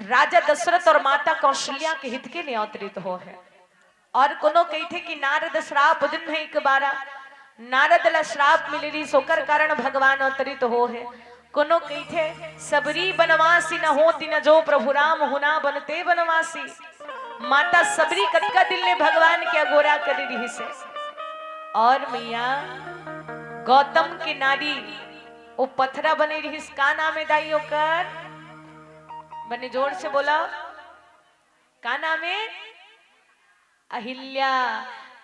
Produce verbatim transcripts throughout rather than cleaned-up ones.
राजा दशरथ और माता कौशल्या के हित के लिए अवतरित हो हे। और कोनो कहिथे कि नारद श्राप दिन है एक बारा, नारद ला श्राप मिले रहिस, ओकर कारण भगवान अवतरित हो हे। कोनो कहिथे, सबरी बनवासी न होती न जो प्रभु राम हुना बनते बनवासी। माता सबरी कतका दिन ले भगवान के अगोरा करे रहिस हे। और मैया, गौतम के नारी, वो पथरा बने रहिस, का नाम हे दाई ओकर? बने जोर से बोला, का नाम हे? अहिल्या।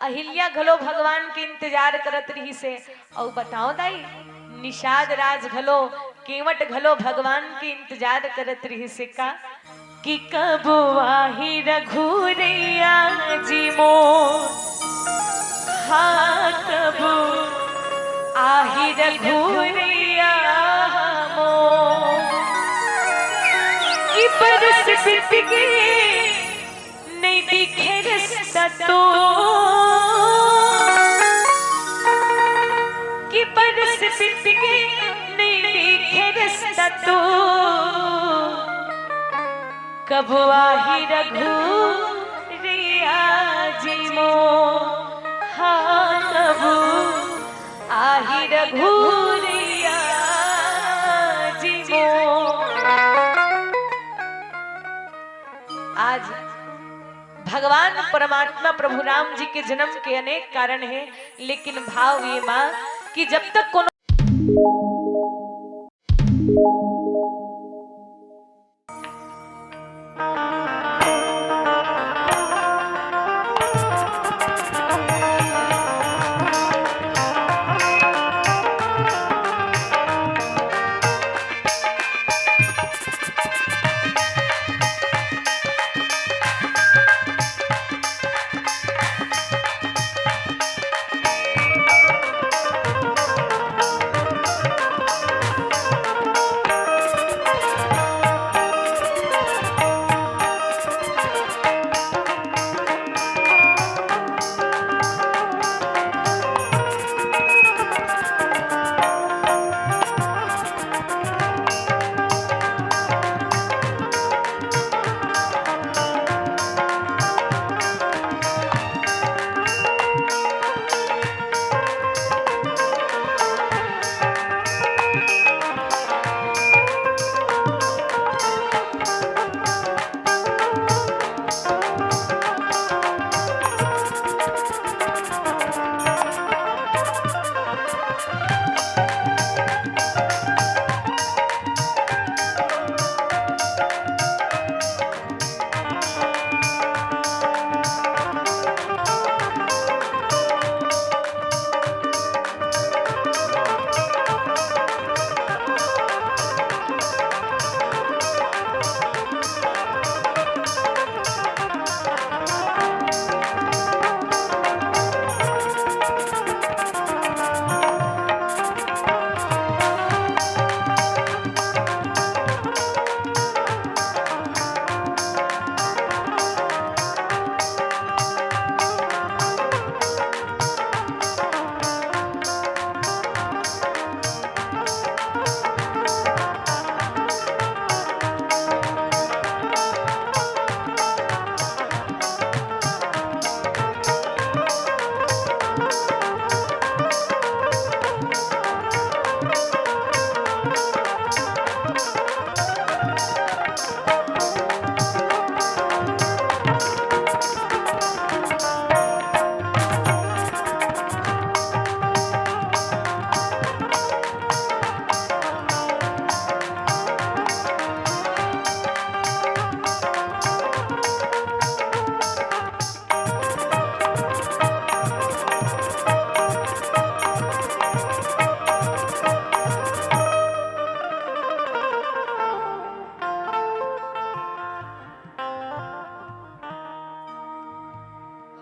अहिल्या घलो भगवान के इंतजार करत रहिस हे। अउ बताओ दाई, निषाद राज घलो, केवट घलो भगवान के इंतजार करत रहिस हे का, कि कब आही रघुरैया जी मोर, हाँ, कब आही रघुरैया मोर, कि बरस बीत गे नइ दिखे रस्ता तो, कि बरस बीत गे नइ दिखे रस्ता तो, कब आही रघुरैया जी मोर, हाँ, कब आही रघुरैया जी मोर। आज भगवान परमात्मा प्रभु राम जी के जन्म के अनेक कारण हे, लेकिन भाव ये माँ कि जब तक कोनो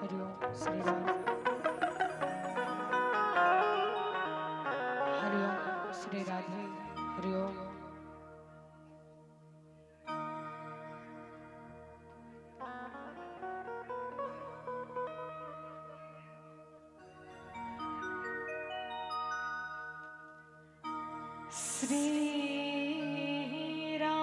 हरिओम श्री राम। हरिओम श्री राधे। हरिओम। श्री राम।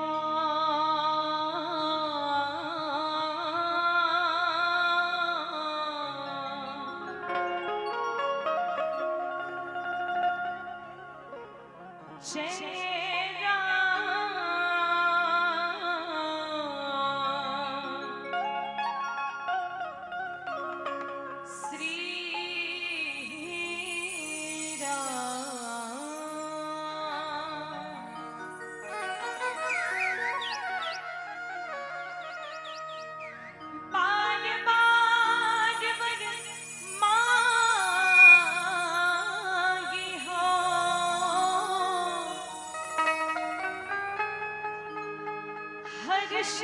हर्ष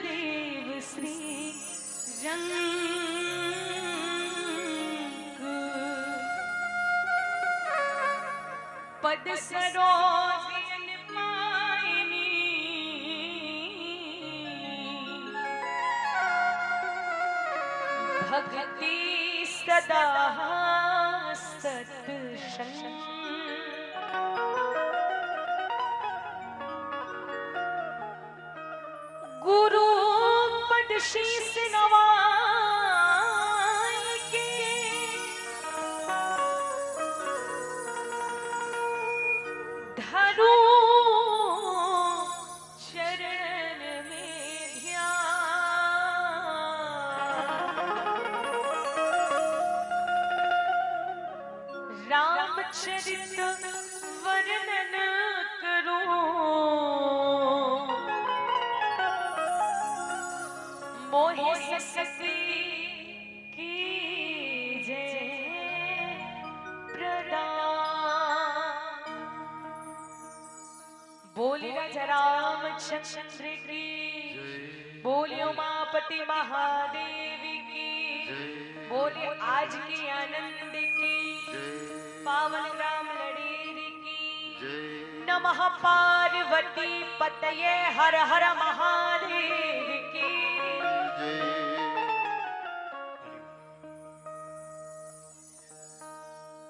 देव श्री रंग पद सरोज पायनी भक्ति सदा सत्संग। गुरु पद शीश नवाई के धरू चरण में ध्यान। रामचरित वर्णन करो मोहि ससकी की जय प्रदान। बोली राजा रामचंद्र की, बोली उमापति महादेव की, बोली आज के आनंद की, पावन राम लड़ेर की। नमः पार्वती पतये हर हर महादेव की।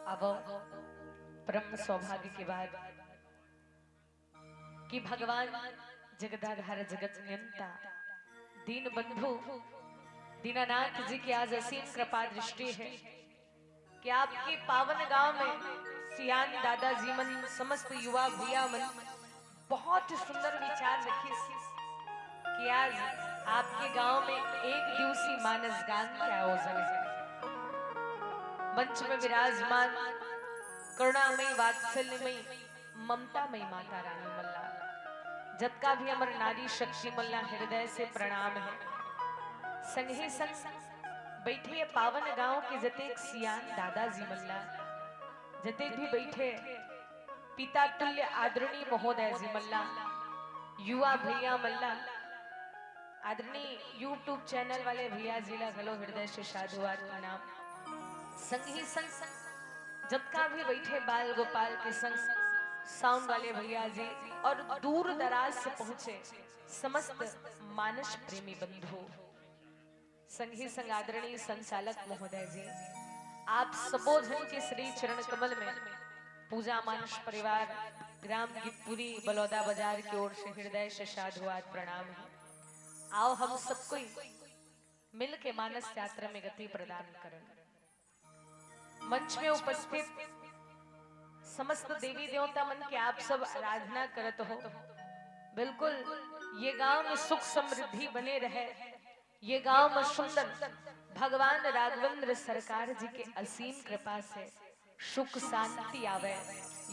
अब परम सौभाग्य के बाद कि भगवान जगदाधार जगत नियंता दीन बंधु दीनानाथ जी की आज असीम कृपा दृष्टि है कि आपके पावन गांव में सियान दादा जी मन, समस्त युवा भैया मन बहुत सुंदर विचार रखिस कि आज आपके गांव में एक दिवसीय मानस गान के आयोजन है। मंच में विराजमान करुणामयी, वात्सल्यमयी, ममतामयी माता रानी मन ला, जतका भी हमर नारी शक्ति मन ला हृदय से प्रणाम है। संगे संग बैठे पावन गांव के जतेक सियान दादा जी मन ला, जतेक भी बैठे पिता तुल्य आदरणीय महोदय जी मन ला, युवा भैया मन ला, आदरणीय YouTube channel वाले भैया जी ला घलो हृदय से साधुवाद प्रणाम। संग ही संग जतका भी बैठे बाल गोपाल के संग sound वाले भैया जी और दूर दराज से पहुंचे समस्त मानस प्रेमी बंधु, संग ही संग आदरणीय संचालक महोदय जी, आप सबो झन के श्री चरण कमल में पूजा मानस परिवार ग्राम गितपुरी बलौदा बाजार की ओर से हृदय से साधुवाद प्रणाम है। आओ हम सब कोई मिल के मानस यात्रा में गति प्रदान करन। मंच में उपस्थित समस्त देवी देवता मन के आप सब आराधना करत हो। बिल्कुल ये गांव में सुख समृद्धि बने रहे, ये गांव में सुंदर भगवान राघवेंद्र सरकार जी के असीम कृपा से सुख शांति आवे।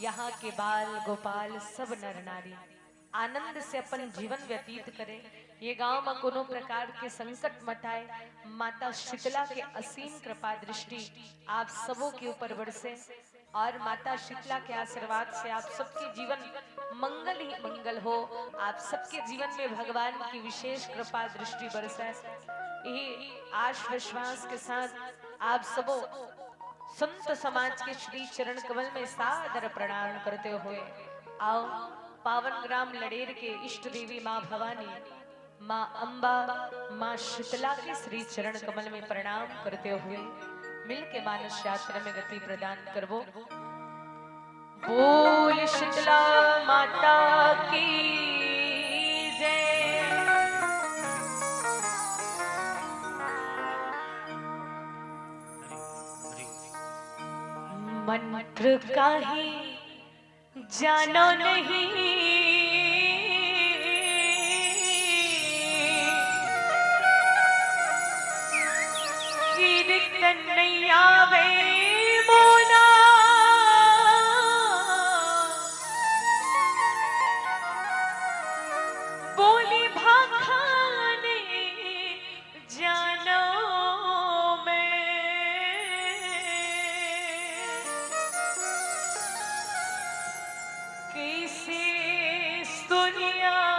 यहाँ के बाल गोपाल सब नर नारी आनंद से अपन जीवन व्यतीत करे। ये गांव में कोनो प्रकार के संकट मत आए। माता शीतला के असीम कृपा दृष्टि आप सबों के ऊपर बरसे और माता शीतला के आशीर्वाद से आप सबके जीवन मंगल ही मंगल हो। आप सबके जीवन में भगवान की विशेष कृपा दृष्टि बरसे। यही आश विश्वास के साथ आप सबों संत समाज के श्री चरण कमल में सादर प्रणाम करते हुए आओ पावन ग्राम लड़ेर के इष्ट देवी माँ भवानी, माँ अम्बा, माँ शीतला के श्री चरण कमल में प्रणाम करते हुए मिल के मानस यात्रा में गति प्रदान करबो। बोल शीतला माता की जय। मंत्र काही जानो नहीं, कीर्तन नहीं आवे मोला। बोली भाखा नहीं जानो मैं, कैसे सुनियावो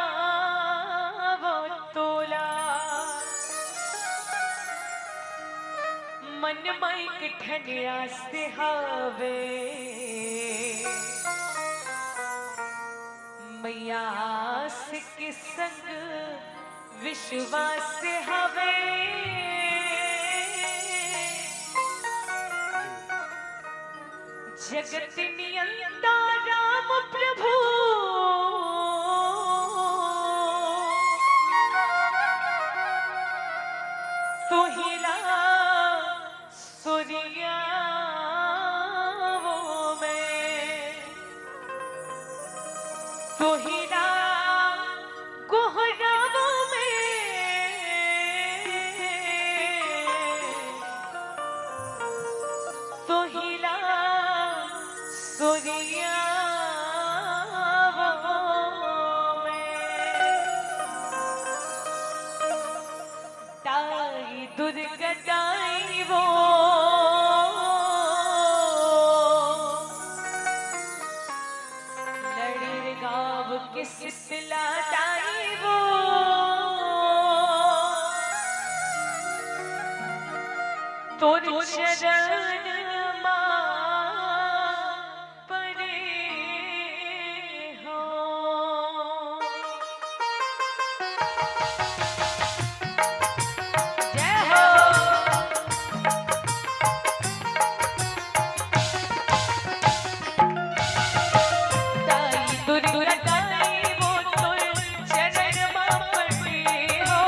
मन म एक ठन आस हवे, मइया आस के संग विश्वास हवे। जगत नियंता राम प्रभु, तोहिला सोरिया वो मैं, तोहिला गोहरा वो मैं, तोहिला सोरिया वो मैं। ताई दुर्गा ताई वो, लड़ीर गाँव के शीतला ताई वो, तोर चरण मा परे हो। जय हो। ताई दुर्गा ताई वो तोर चरण मा परे हो।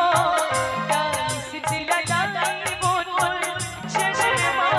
ताई शीतला ताई वो तोर चरण मा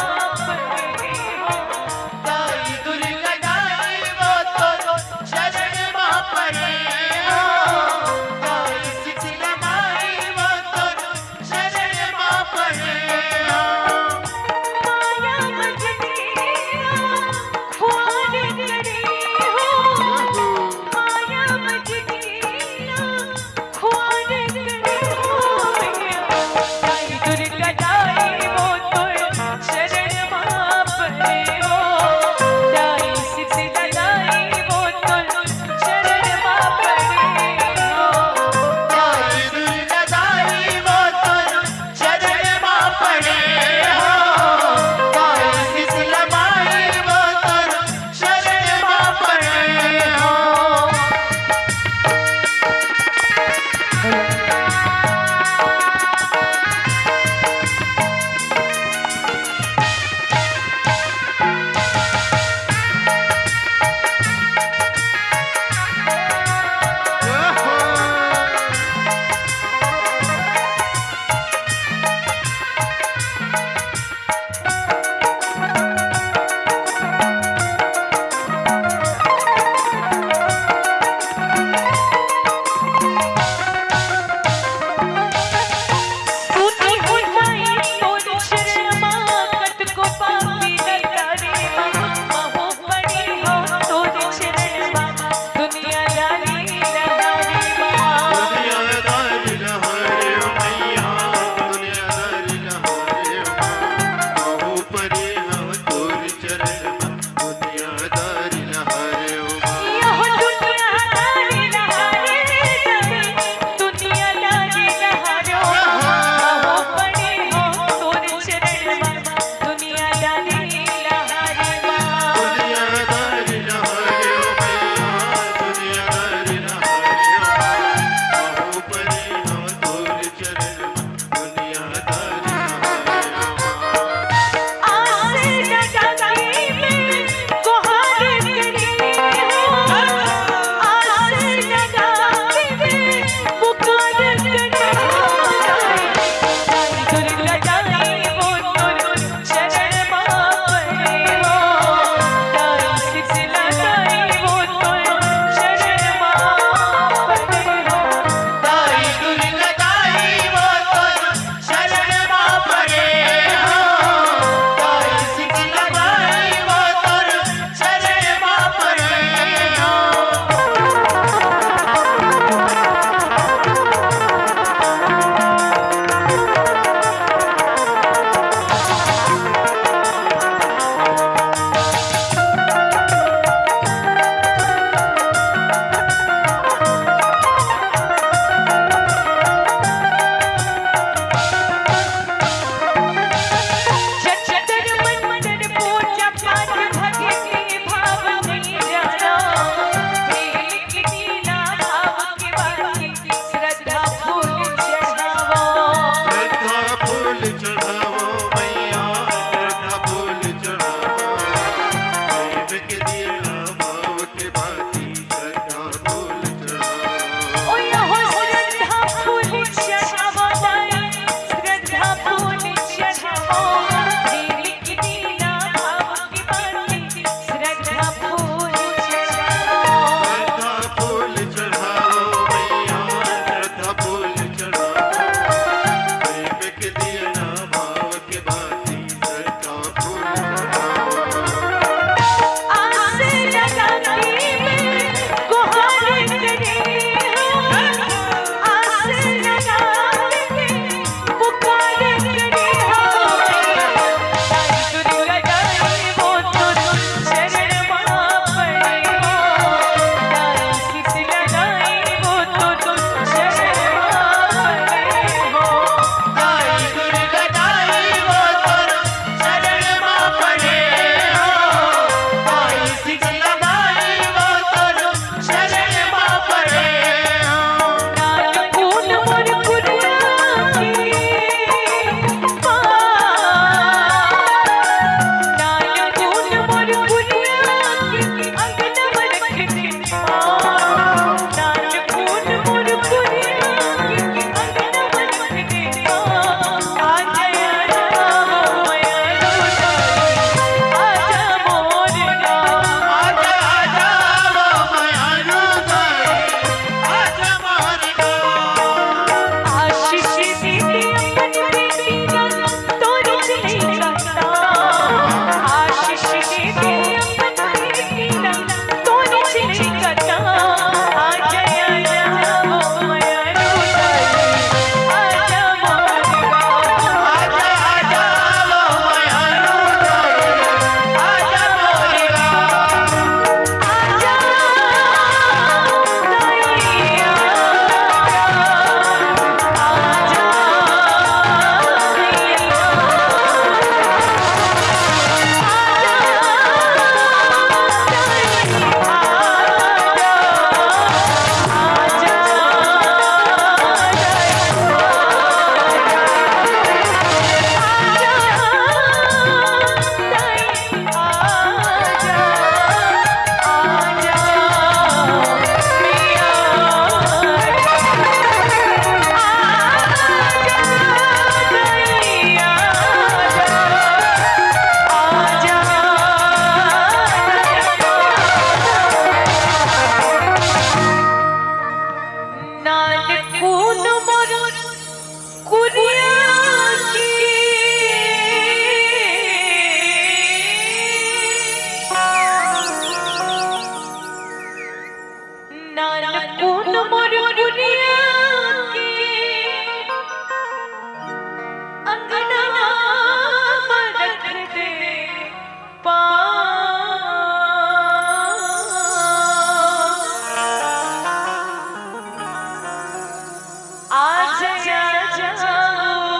आज जाओ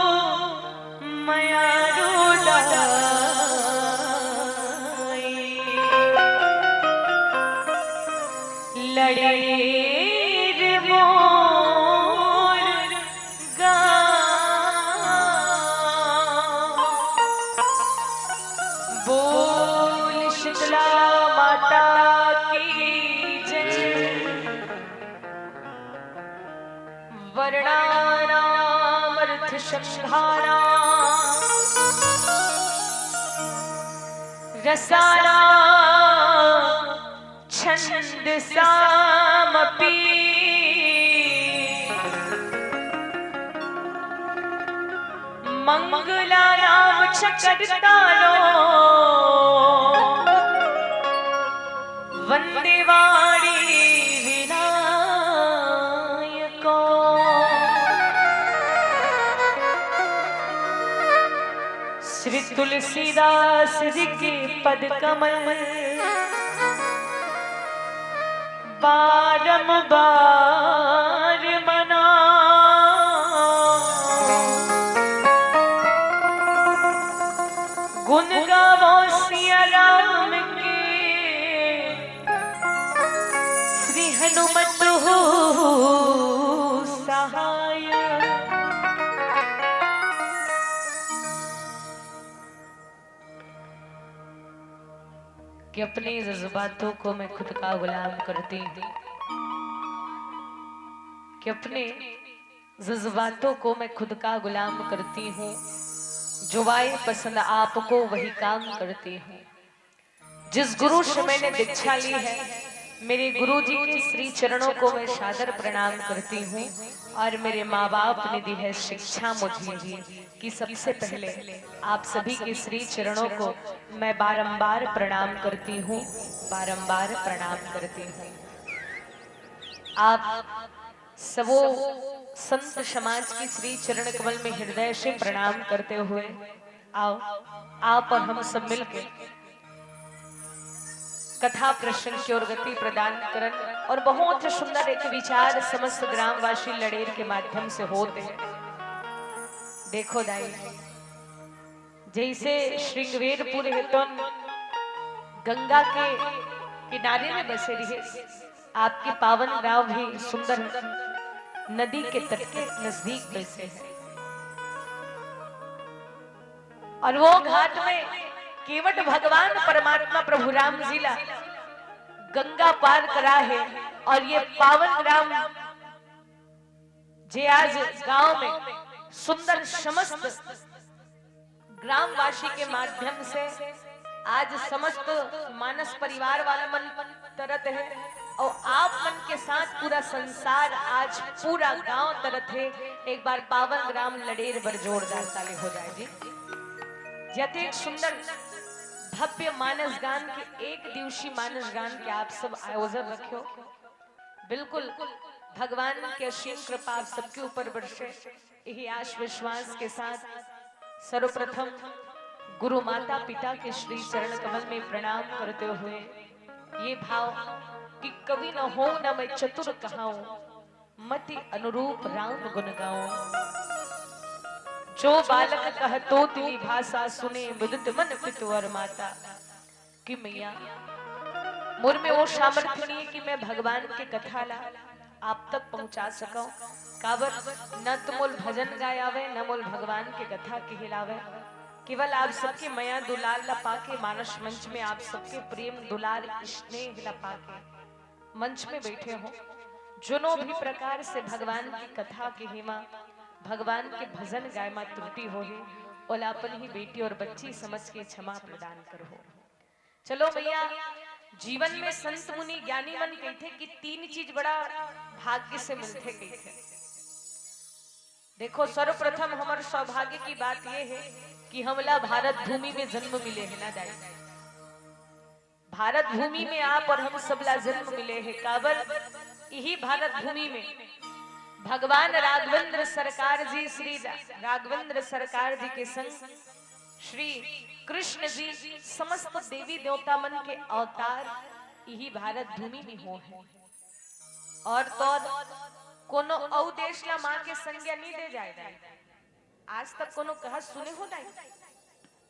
मयारू दाई, लड़ेर मोर गाँव। बोल शीतला माता की जय। वर्णानामर्थसंधानां रसानां छन्दसामपि। मंगलानां च कर्तारो वन्दे वाणी विनायको। श्री तुलसीदास जी के पद कमल बारंबार मनाओ। गुण गावो सिया राम के, श्री हनुमत हो सहाय। कि अपने जज्बातों को मैं खुद का गुलाम करती हूँ, कि अपने जज्बातों को मैं खुद का गुलाम करती हूँ, जो आए पसंद आपको वही काम करती हूँ। जिस गुरु से मैंने दीक्षा ली है, मेरे गुरु जी के श्री चरणों को मैं सादर प्रणाम करती हूँ और मेरे माँ बाप ने दी है शिक्षा मुझे भी कि सबसे पहले आप सभी के श्री चरणों को मैं बारंबार प्रणाम करती हूँ, बारंबार प्रणाम करती हूँ। आप सबो संत समाज की श्री चरण कमल में हृदय से प्रणाम करते हुए आओ, आप और हम सब मिलके कथा प्रसंग की ओर गति प्रदान करन और बहुत सुंदर एक विचार समस्त ग्रामवासी लड़ेर के माध्यम से होत हे। देखो दाई, जैसे श्रृंगवेरपुर हे तो गंगा के किनारे में बसे रहे, आपके पावन गांव भी सुंदर नदी के तट के नजदीक बसे हे। और वो घाट में केवट भगवान परमात्मा प्रभु राम जी ला गंगा पार करा हे और ये पावन ग्राम जे आज गांव में सुंदर समस्त ग्रामवासी के माध्यम से आज समस्त मानस परिवार वाला मन तरत हे और आप मन के साथ पूरा संसार, आज पूरा गांव तरत हे। एक बार पावन ग्राम लड़ेर बर जोरदार ताली हो जाए जी। जते एक सुंदर भव्य मानस गान के, एक दिवसीय मानस गान के आप सब आयोजन रख्यो। बिल्कुल भगवान के असीम कृपा आप सबके ऊपर बरसे, यही आश विश्वास के साथ सर्वप्रथम गुरु माता पिता के श्री चरण कमल में प्रणाम करते हुए ये भाव कि कवि न होऊं न मैं चतुर कहाऊं, मति अनुरूप राम गुण गाऊं। जो बालक कहतोत विभाषा सुने मुदित मन पितु और माता। कि मैया, मोर में वो सामर्थ्य नहीं है कि मैं भगवान के कथा ला आप तक पहुंचा सकूं। काबर, न तो मोल भजन गाय आवे, न मोल भगवान के कथा कहे ला आवे। केवल आप सबके मया दुलार ला पाके, मानस मंच में आप सबके प्रेम दुलार स्नेह ला पाके मंच में बैठे हो, जोनो भी प्रकार से भगवान की कथा कहे मा, भगवान के भजन गाय मा त्रुटि होही, ओला अपन ही बेटी और बच्ची समझ के क्षमा प्रदान करहो। चलो भैया, जीवन में संत मुनि ज्ञानी मन कहिथे कि तीन चीज बड़ा भाग्य से मिलथे कहिथे। देखो, सर्वप्रथम हमर सौभाग्य की बात ये हे कि हमला भारत भूमि में जन्म मिले हे ना दाई। भारत भूमि में आप और हम सबला जन्म मिले हे। काबर, इही भारत भूमि में भगवान राघवेंद्र सरकार जी, श्री रा-, राघवेंद्र सरकार जी के संग श्री कृष्ण जी समस्त देवी देवता मन के अवतार इही भारत भूमि में हो हे। और तो और कोनो अउ देश ला माँ के संज्ञा नी दे जाय दाई। आज तक कोनो कहा सुने हो दाई?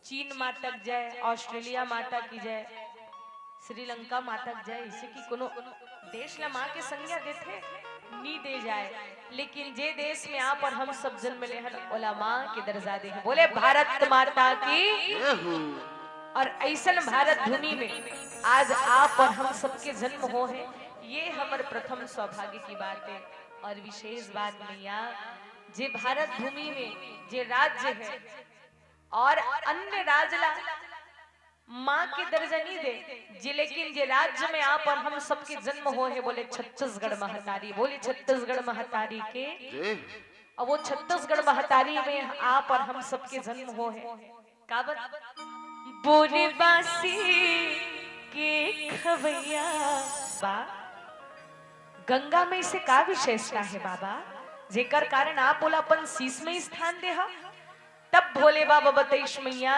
चीन माता की जय, ऑस्ट्रेलिया माता की जय, श्रीलंका माता की जय, इसे कि कोनो देश ला माँ के संज्ञा देथे, नी दे जाय। लेकिन जे देश में आप और हम सब जन्म ले हन, ओला माँ के दर्जा दे हे। बोले भारत माता की। और ऐसन भारत भूमि में आज आप और हम सबके जन्म हो हे, ये हमर प्रथम सौभाग्य की बात है। और विशेष बात मैया, जे भारत भूमि में जे राज्य है और अन्य राज्य ला माँ के दर्जा नहीं दे, जे लेकिन जे राज्य में आप और हम सबके जन्म हो है, बोले छत्तीसगढ़ महतारी, बोले छत्तीसगढ़ महतारी के। और वो छत्तीसगढ़ महतारी में आप और हम सबके जन्म हो है। काबर? बोले बांसी के खवैया बा। गंगा में इसे का विशेषता है बाबा, जेकर कारण आप ओला अपन शीश में स्थान दे हा? तब भोले बाबा बतैस मैया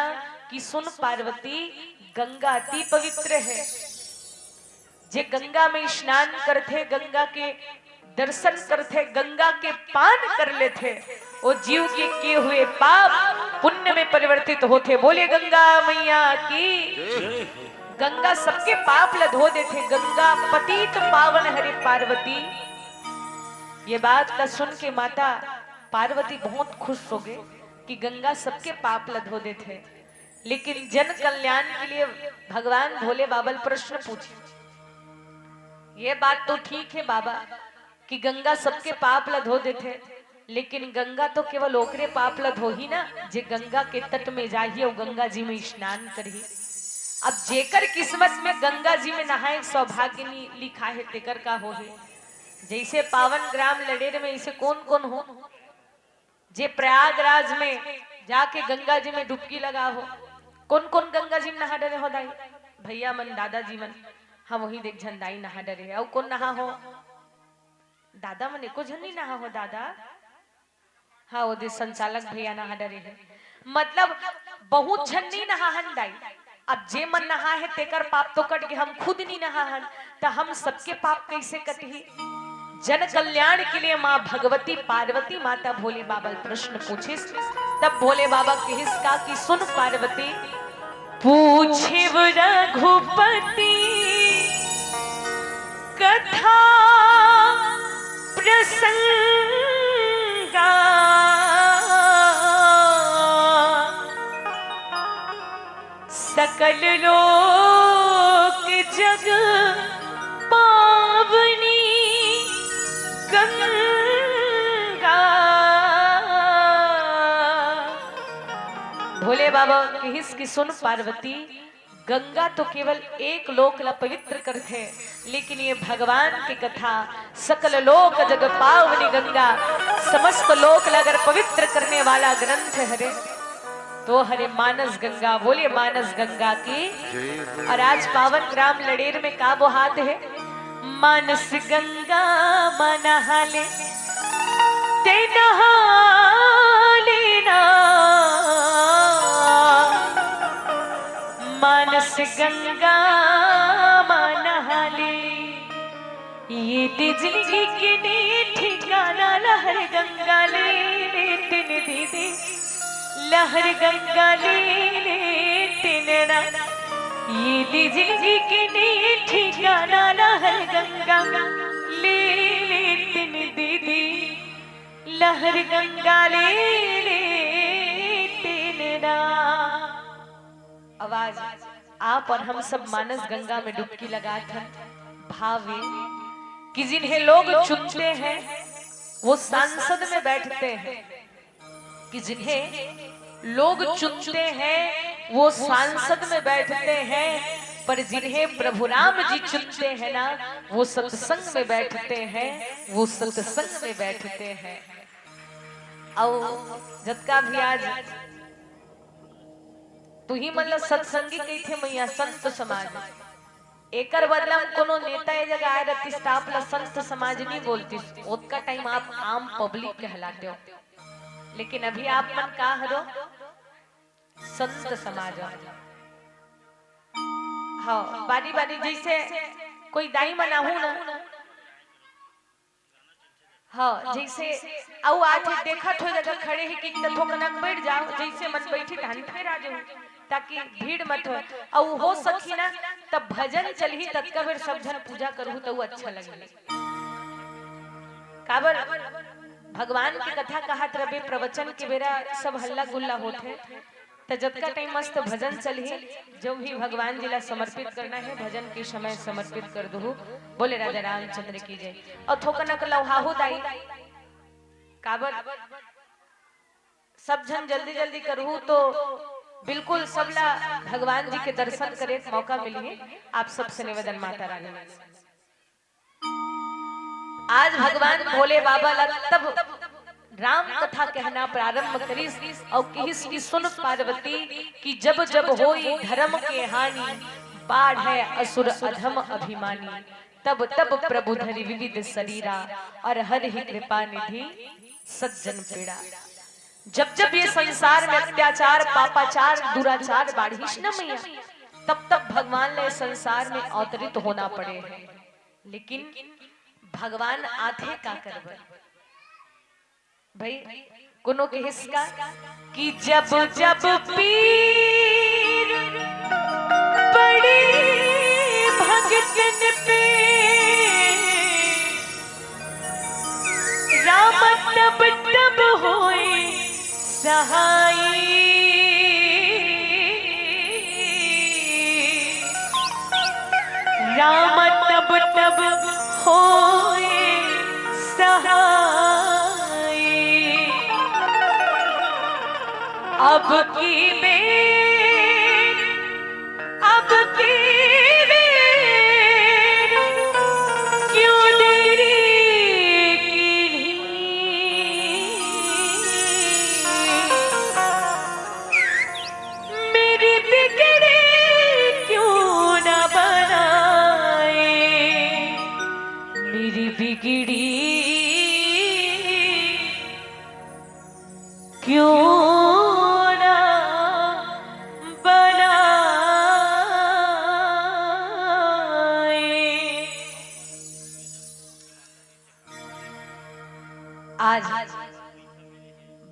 कि सुन पार्वती, गंगा अति पवित्र है। जे गंगा में स्नान करथे, गंगा के दर्शन करथे, गंगा के पान कर लेथे, वो जीव के किए हुए पाप पुण्य में परिवर्तित होथे। बोले गंगा मैया की। गंगा सबके पाप ल धो देथे। गंगा पतित पावन हरे पार्वती। ये बात का सुन के माता पार्वती बहुत खुश हो गए कि गंगा सबके पाप ल धो देथे। लेकिन जन कल्याण के लिए भगवान भोले बाबा ल प्रश्न पूछे, ये बात तो ठीक है बाबा कि गंगा सबके पाप ल धो देथे, लेकिन गंगा तो केवल ओकरे पाप ल धोही ना, जे गंगा के तट में जाही अउ गंगा जी में स्नान करही। अब जेकर किस्मत में गंगा जी में नहाए के सौभाग्य नी लिखा है, तेकर का होही? जैसे पावन ग्राम लड़ेर में इसे कौन कौन हो, जे प्रयागराज में जाके गंगा जी में डुबकी लगा हो? कौन कौन गंगा जी में नहा डरे हो दाई? भैया मन, दादाजी मन, हम वही देख झन दाई नहा डरे है। अउ कौन नहा हो? दादा मन एको झन नहीं नहा हो दादा। हाँ, वो दे संचालक भैया नहा डरे है, मतलब बहुत झन नहीं नहा हन दाई। अब जे मन नहा है तेकर पाप तो कट के, हम खुद नहीं नहा हन, त हम सबके पाप कैसे कटही? जन कल्याण के लिए माँ भगवती पार्वती माता भोले बाबा ल प्रश्न पूछिस। तब भोले बाबा कहिस का कि सुन पार्वती, पूछे रघुपति कथा प्रसंगा, सकल लोक जग पावनी गंगा। भोले बाबा कहिस कि सुन पार्वती, गंगा तो केवल एक लोक ला पवित्र करथे, लेकिन ये भगवान की कथा सकल लोक जग पावनी गंगा, समस्त लोक ला अगर पवित्र करने वाला ग्रंथ हरे तो हरे मानस गंगा। बोलिए मानस गंगा की। और आज पावन ग्राम लड़ेर में का बोहात है? मानस गंगा मा नहा ले, ते नहा लेना। मानस गंगा मा नहा ले, ये दे जिंदगी के ने ठिकाना। लहर गंगा ले ले तिन दीदी, लहर गंगा ले ले तिन ना। ये दे जिंदगी के ने ठिकाना। लहर गंगा ले ले तिन दीदी, लहर गंगा ले ले तिन ना। आवाज, आप और हम सब मानस गंगा में डुबकी लगात हन। भावे कि जिन्हें लोग चुनते हैं वो सांसद में बैठते हैं, कि जिन्हें लोग चुनते हैं वो सांसद में बैठते हैं, पर जिन्हें प्रभु राम जी चुनते हैं ना, वो सत्संग में बैठते हैं, वो सत्संग में बैठते हैं। अउ जतका भी आज तुही मन ल सत्संगी कहिथे मैया, संत समाज। एकर बदला म कोनो नेता ए जगह आए रहतिस त आप ल संत समाज नहीं बोलतिस, ओतका टाइम आप आम पब्लिक कहलाते हो। लेकिन अभी आप मन का हरो? संत समाज। हाँ, बारी बारी जैसे कोई दाई मन आहू ना, हाँ, जइसे अउ आथे, देखत हो जगह खड़े हे कि त थोकन अक बइठ जाव, जइसे मन बइठही तहन फेर आ जाव, ताकि भीड़ मत होय। अउ हो सकही ना, तब भजन चलही, ततका बेर सब झन पूजा करहू, त उ अच्छा लगही। काबर भगवान के कथा कहत रबे, प्रवचन के बेरा सब हल्ला गुल्ला होत हे, त जतका टाइम मस्त भजन चलही, जो भी भगवान जी ला समर्पित करना हे, भजन के समय समर्पित कर दुहू। बोले राजा रामचंद्र की जय। अउ थोकन अक लौहाहू दाई, काबर सब झन जल्दी जल्दी करहू, तो बिल्कुल सबला भगवान जी के दर्शन करे के मौका मिलही। आप सबसे निवेदन, माता रानी। आज भगवान भोले बाबा ला तब राम कथा कहना प्रारंभ करिस अउ किहिस कि सुन पार्वती कि जब जब होई धर्म के हानि, बाढ़ै असुर अधम अभिमानी। तब तब प्रभु धरि विविध सरीरा, अर हरहि कृपा निधि सज्जन पीड़ा। जब जब ये संसार में अत्याचार, पापाचार, दुराचार बाढ़िस न मैया, तब तब भगवान ला ये संसार में अवतरित होना पड़े हे। लेकिन भगवान आथे काकर बर? भाई, कोनो किहिस का कि जब जब पीर पड़े भगतन पे, राम तब तब होए सहाई। राम तब तब होए सहाय। अब की बेर, अब की बेर क्यों देरी कीन्ही। मेरी बिगड़ी क्यों ना बनाए, मेरी बिगड़ी क्यों ना बनाए। आज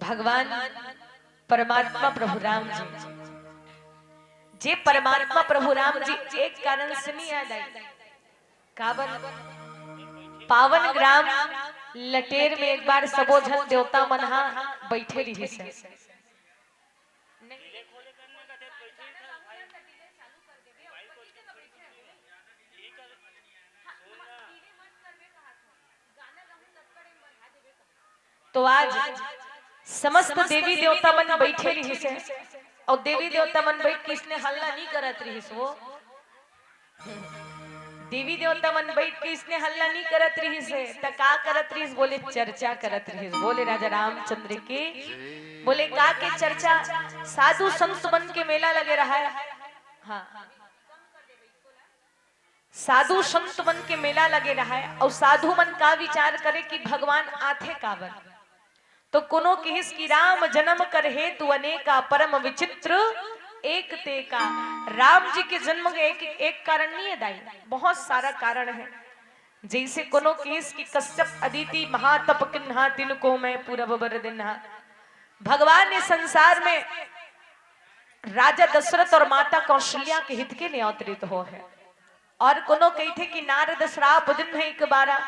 भगवान परमात्मा प्रभु राम जी, जे परमात्मा प्रभु राम जी एक कारण से नहीं याद आए, काबर पावन ग्राम लटेर में एक बार सबो झन देवता मन हा बैठे रिहिस हे। तो आज समस्त देवी देवता मन बैठे रिहिस हे, अउ देवी देवता मन बैठ के इसने हल्ला नहीं करत रिहिस वो। देवी देवता मन बैठ के इसने हल्ला नहीं करत रिहिस हे, त का करत रिहिस? बोले चर्चा करत रिहिस। बोले राजा रामचंद्र के, बोले का के चर्चा? साधु संत मन के मेला लगे रहा है। हाँ, साधु संत मन के मेला लगे रहा है, अउ साधु मन का विचार करे कि भगवान आथे काबर। तो कोनो किहिस कि राम जन्म कर हेतु अनेका, परम विचित्र एक तेका। राम जी के जन्म के एक, एक कारण नहीं है दाई, बहुत सारा कारण है। जैसे कोनो किहिस कि कश्यप अदिति महातप किन्हा, तिनको मैं पूरब बर दिन्हा। भगवान ने संसार में राजा दशरथ और माता कौशल्या के हित के लिए अवतरित हो है। और कोनो कहिथे कि नारद श्राप दिन है एक बारा,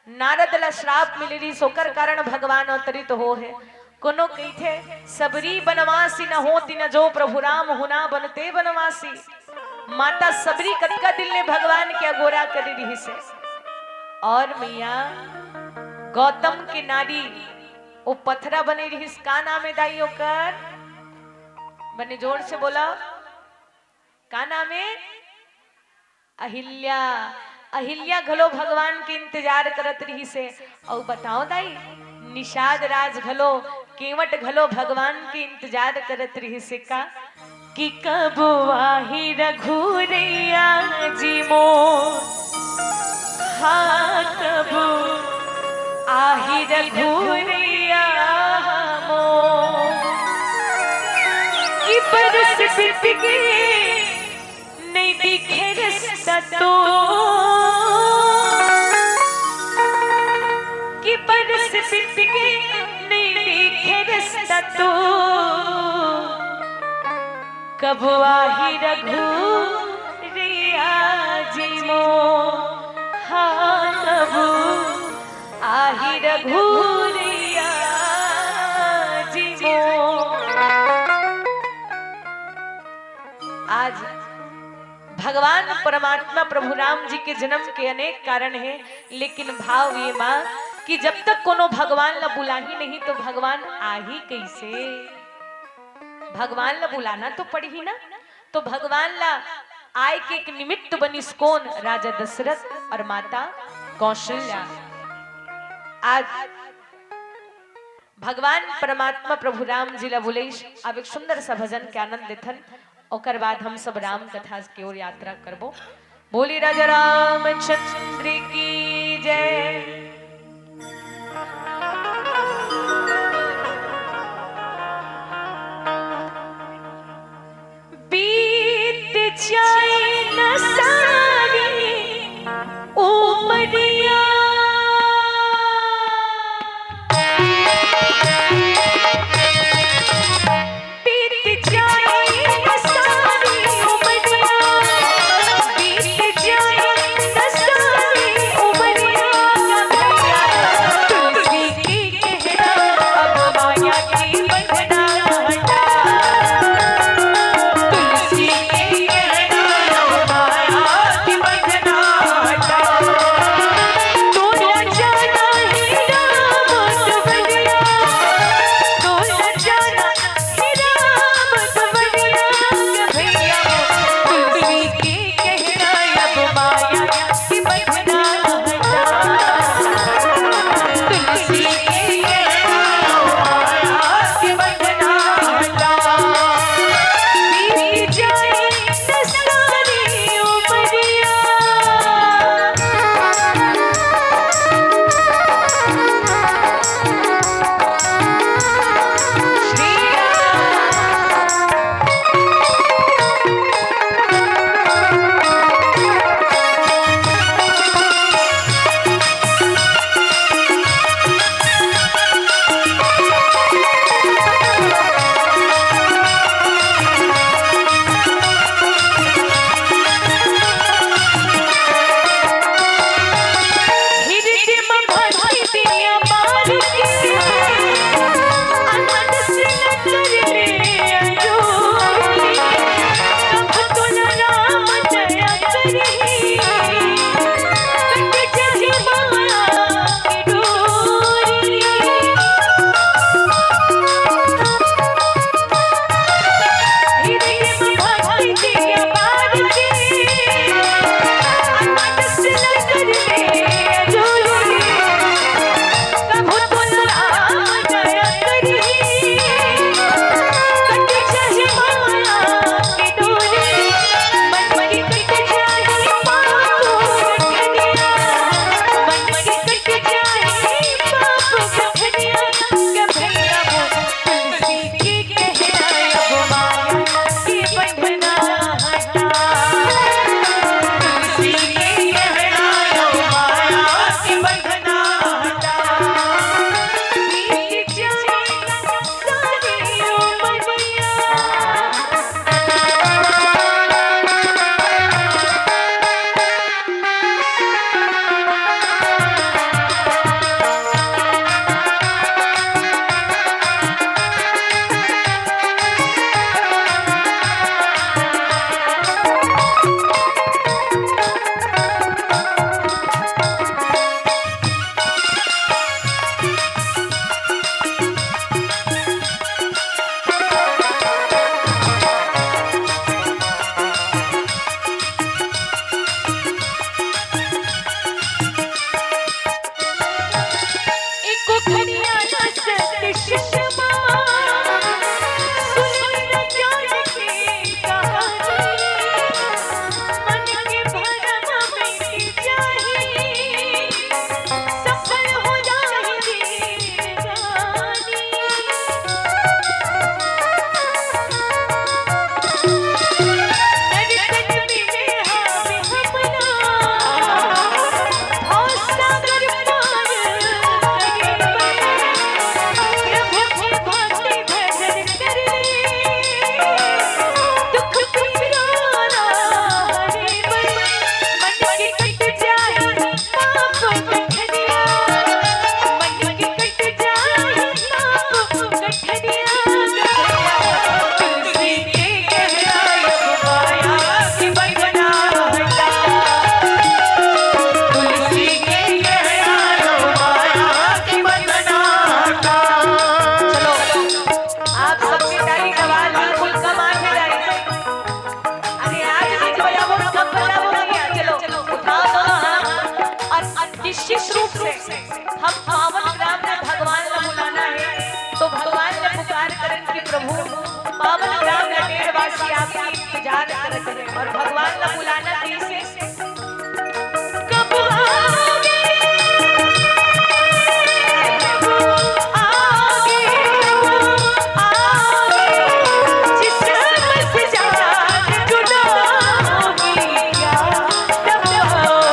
नारद ला श्राप मिले रहिस, ओकर कारण भगवान अवतरित हो है। कोनो कहिथे सबरी बनवासी न हो तिन जो, प्रभु राम हुना बनते बनवासी। माता सबरी कतका दिन ले भगवान के अगोरा करे रहिस है। और मैया गौतम के नारी वो पथरा बने रहिस, का नाम है दाई ओकर? बने जोर से बोला, का नाम है? अहिल्या। अहिल्या घलो भगवान के इंतजार करत रहिस हे। अउ बताओ दाई, निषाद राज घलो, केवट घलो भगवान के इंतजार करत रहिस हे का, कि कब आही रघुरैया जी मोर, हाँ, कब आही रघुरैया मोर, कि बरस बीत गे नहीं दिखे रस्ता तो, कि बरस तू कब आही रघुरैया जी मोर, हाँ, कब आही रघुरैया जी मोर। आज भगवान परमात्मा प्रभु राम जी के जन्म के अनेक कारण हे, लेकिन भाव ये माँ कि जब तक कोनो भगवान ला बुलाही नहीं तो भगवान आही कैसे? भगवान ला बुलाना तो पड़ही ना। तो भगवान ला आय के एक निमित्त बनिस कोन? राजा दशरथ और माता कौशल्या। आज भगवान परमात्मा प्रभु राम जी ला बुलाइस। अब एक सुंदर सा भजन के आनंद लेथन, ओकर बाद हम सब राम कथा के ओर यात्रा करबो। बोली राजा रामचंद्र की जय। बीत जाए न सारी उमरिया, बीत जाए न सारी उमरिया, बीत जाए न सारी उमरिया। प्रभु, पावन ग्राम लटेरवासी आपकी इंतजार करत हे और भगवान ला बुलाना कैसे? कब आओगे? कब आओगे? आओगे? जिस समय से जान जुदा होगी क्या? तब आओगे?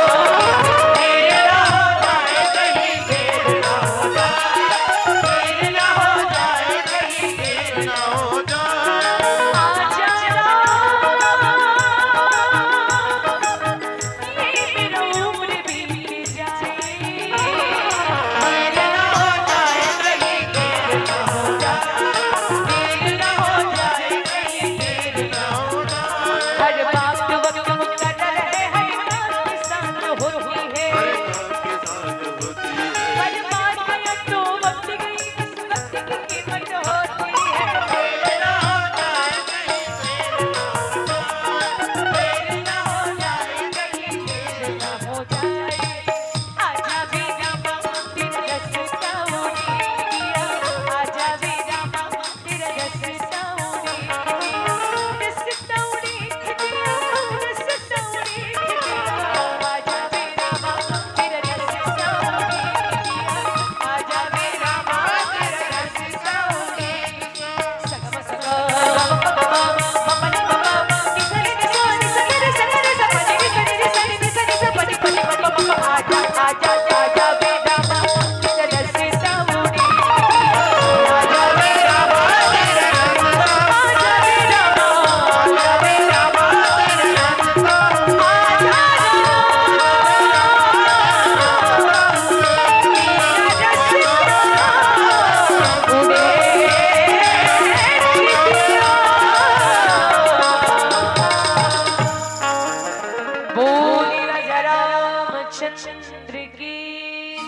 बोल राजा रामचंद्र की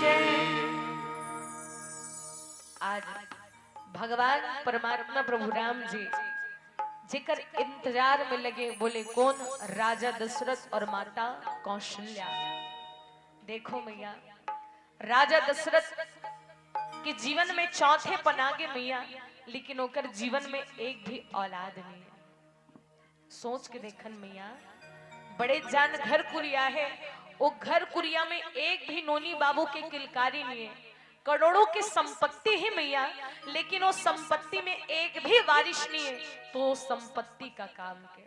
जय। आज भगवान परमात्मा प्रभु राम जी जेकर इंतजार में लगे, बोले कौन? राजा दशरथ और माता कौशल्या। देखो मैया, राजा दशरथ के जीवन में चौथे पनागे मैया, लेकिन ओकर जीवन में एक भी औलाद नहीं है। सोच के देखन मैया, बड़े जान घर कुरिया है, ओ घर कुरिया में एक भी नोनी बाबू के किलकारी नहीं है। करोड़ों की संपत्ति है मैया, लेकिन वो संपत्ति में एक भी वारिस नहीं है, तो वो संपत्ति का काम के?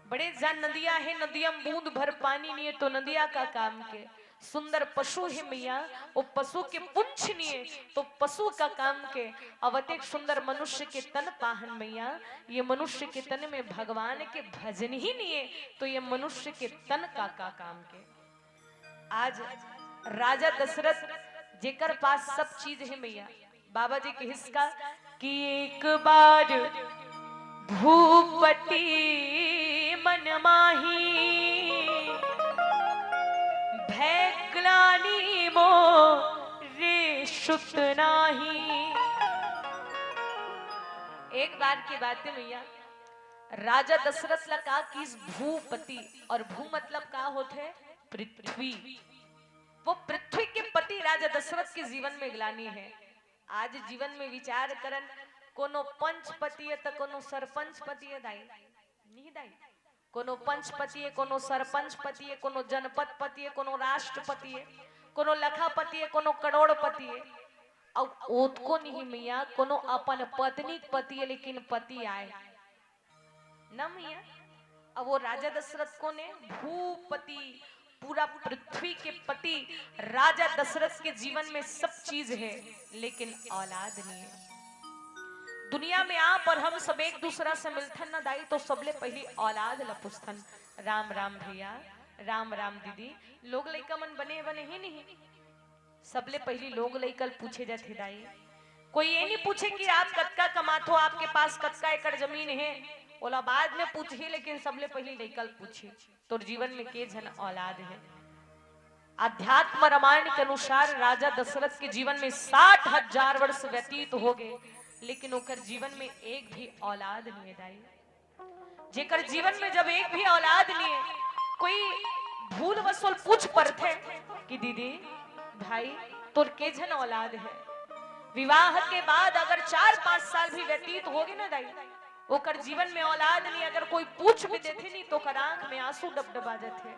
बड़े जान नदिया है, नदिया में बूंद भर पानी नहीं है, तो नदिया का काम के? सुंदर पशु है मैया, वो पशु के पूंछ नहीं है, तो पशु का काम के? अवतेक सुंदर मनुष्य के तन पाहन मैया, ये मनुष्य के तन में भगवान के भजन ही नहीं है, तो ये मनुष्य के तन का, का काम के? आज राजा दशरथ जेकर पास सब चीज है मैया, बाबा जी के हिसका कि एक बार भूपति मन माही, भय ग्लानि मोरे सुत नाही। एक बार की बात है मैया, राजा दशरथ ला का किस भूपति, और भू मतलब का होथे? पृथ्वी। वो पृथ्वी के पति राजा दशरथ के जीवन में ग्लानि है। आज जीवन में विचार करन, कोनो पंच पति है त कोनो सरपंच पति है दाई, नहीं दाई? कोनो पंच पति है, कोनो सरपंच पति है, कोनो जनपद पति है, कोनो राष्ट्रपति है, कोनो लखापति है, कोनो करोड़पति है। अउ ओतको नहीं मैया, कोनो अपन पत्नी के पति है, लेकिन पति आय न मैया। अब वो राजा दशरथ कोन हे? भूपति, पूरा पृथ्वी के पति राजा दशरथ के जीवन में सब चीज है, लेकिन औलाद नहीं है। दुनिया में आप और हम सब एक दूसरा से मिलथन ना दाई, तो सबले पहली औलाद ला पूछथन, "राम राम भैया, राम राम दीदी, लोग लइका मन बने, बने ही नहीं।" सबले पहली लोग लइका ल पूछे जाथे दाई। कोई ये नहीं पूछे कि आप कतका कमाथो, आपके पास कतका एकड़ जमीन है, ओला बाद में पूछही, लेकिन सबले पहली लइका ल पूछही, "तोर जीवन में के झन औलाद है?" अध्यात्म रामायण के अनुसार राजा दशरथ के जीवन में साठ हजार वर्ष व्यतीत हो गए, लेकिन ओकर जीवन में एक भी औलाद नहीं है दाई। जेकर जीवन में जब एक भी औलाद नहीं है, कोई भूल वसोल पूछ पड़थे कि "दीदी, भाई, तोर के झन औलाद है?" विवाह के बाद अगर चार पांच साल भी व्यतीत होगे ना दाई, ओकर जीवन में औलाद नहीं, अगर कोई पूछ भी देथे नहीं तो ओकर आंख में आंसू डबडबा जाथे।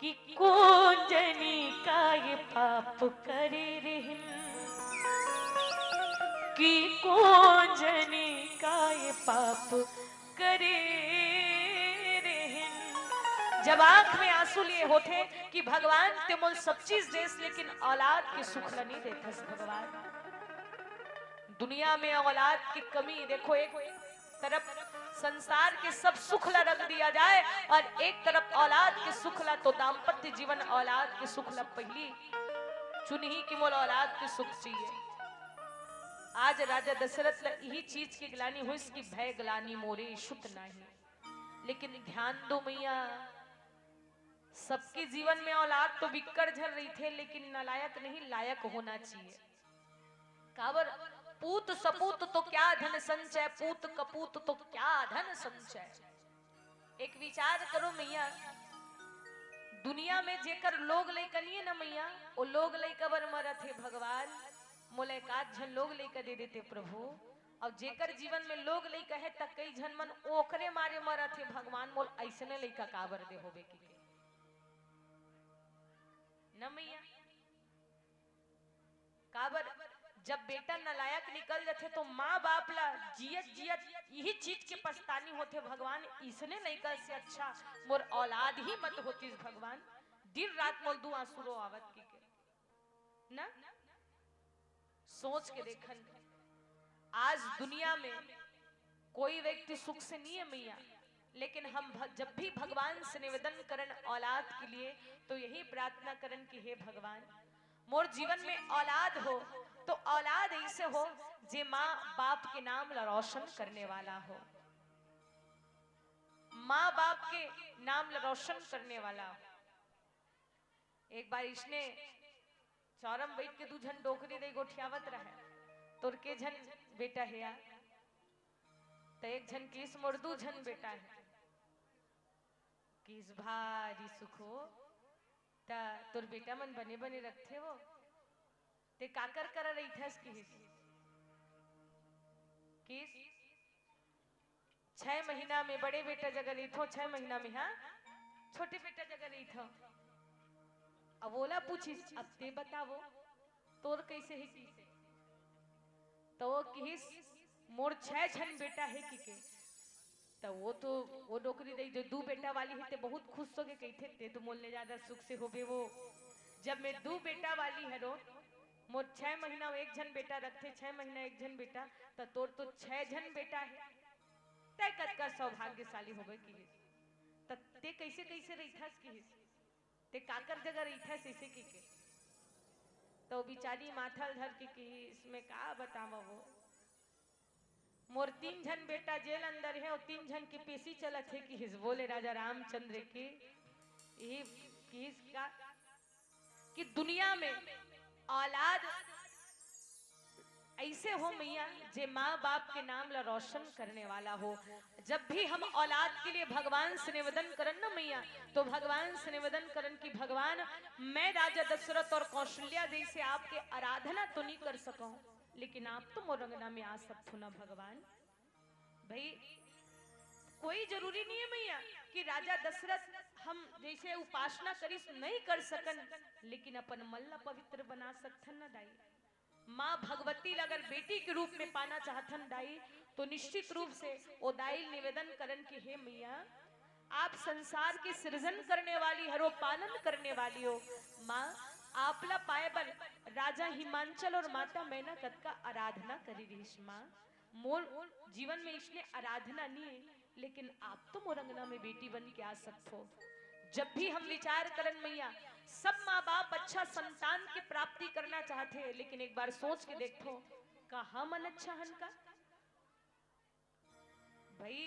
कि कोन जनी काय पाप करे रेहेन, कि कोन जनी काय पाप करे रेहेन। जब आंख में आंसू लिए होथे कि भगवान ते मोल सब चीज देस, लेकिन औलाद के सुख ल नहीं देथस भगवान। दुनिया में औलाद की कमी, देखो, एक तरफ संसार के सब सुख ला रख दिया जाए और एक तरफ औलाद के सुख ला, तो दाम्पत्य जीवन औलाद के सुख ला पहली चुनही कि मोला औलाद के सुख चाहिए। आज राजा दशरथ ला यही चीज के ग्लानि होइस कि भय ग्लानि मोरे सुत नाही। लेकिन ध्यान दो मैया, सबके जीवन में औलाद तो बिक्कट झन रहिथे, लेकिन नालायक नहीं, लायक होना चाहिए। काबर, पूत सपूत तो क्या धन संचय, पूत कपूत तो क्या धन संचय। एक विचार करो मैया, दुनिया में जेकर लोग लइका नहीं है ना मैया, वो लोग लइका बर मरत हे भगवान, मोला एक आध झन लोग लइका दे देते प्रभु। और जेकर जीवन में लोग लइका है त कई झन मन ओकरे मारे मरत हे भगवान, मोल ऐसने लइका काबर दे होबे कि के। न मैया, काबर, जब बेटा नालायक निकल जाथे तो माँ बाप ला जियत जियत यही चीज के पछतानी होथे, भगवान इसने लइका से अच्छा मोर औलाद ही मत होतीस भगवान, दिन रात मोल दू आंसू रो आवत कि के। ना, सोच के देखन, आज दुनिया में कोई व्यक्ति सुख से नहीं है मैया, लेकिन हम भ-, जब भी भगवान से निवेदन करन औलाद के लिए, तो यही प्रार्थना करन कि हे भगवान, मोर जीवन में औलाद हो, तो औलाद ऐसे हो जे माँ बाप के नाम ला रोशन करने वाला हो, माँ बाप के नाम ला रोशन करने वाला हो। एक बार इसने चौरम बैठ के दू झन डोकरी दे गोठियावत रहे, तोर के झन बेटा हे या? त एक झन किस मोर दू झन बेटा हे। किस भारी सुख हो, त तोर बेटा मन बने बने रखथे वो, ते काकर करा रहिथस किहिस। किस छह महीना में बड़े बेटा जगह रहिथो, छह महीना में, हाँ, छोटे बेटा जगह रहिथो। अब ओला पूछिस, अब ते बतावो, तोर कैसे हे किसे? तो वो किहिस, मोर छह झन बेटा हे कि के। तो वो तो, वो डोकरी दई जो दू बेटा वाली हे, ते बहुत खुश हो के कहिथे, ते तो मोल ले ज्यादा सुख से होबे वो। जब मैं दू बेटा वाली हरो, मोर छह महीना एक झन बेटा रखथे, छह महीना एक झन बेटा, त तोर तो छह झन बेटा हे। तै कतका सौभाग्यशाली होबे किहिस। त ते कैसे कैसे रहिथस किहिस। ते काकर जगह रहिथस ऐसे कि के। तो बिचारी माथा ल धर के किहिस, मैं का बतावा वो। मोर तीन झन बेटा जेल अंदर हे, और तीन झन के पेशी चलत हे किहिस। बोले राजा रामचंद्र की, यही किहिस का कि दुनिया में औलाद ऐसे हो मैया, जे माँ बाप के नाम ला रोशन करने वाला हो। जब भी हम औलाद के लिए भगवान से निवेदन करन ना मैया, तो भगवान से निवेदन करन कि भगवान, मैं राजा दशरथ और कौशल्या जैसे आपके आराधना तो नहीं कर सकूं, लेकिन आप तो मोर अंगना में आ सकथो ना भगवान। भाई, कोई जरूरी नहीं है मैया कि राजा दशरथ हम जैसे उपासना करिस नहीं कर सकन, लेकिन अपन मन ला पवित्र बना सकथन ना दाई। माँ भगवती ला अगर बेटी के रूप में पाना चाहथन दाई, तो निश्चित रूप से ओ दाई ल निवेदन करन कि हे मैया, आप संसार के सृजन करने वाली हरो, पालन करने वाली हो। माँ, आप ला पाए बर राजा हिमांचल और माता मैना कतका आराधना करी रहिस माँ। मोर जीवन में इसने आराधना नहीं है, लेकिन आप तो मोर अंगना में बेटी बन के आ सकथो। जब भी हम विचार करन मैया, सब माँ बाप अच्छा संतान के प्राप्ति करना चाहथे, लेकिन एक बार सोच के देखथो, का हमन अच्छा हन का? भाई,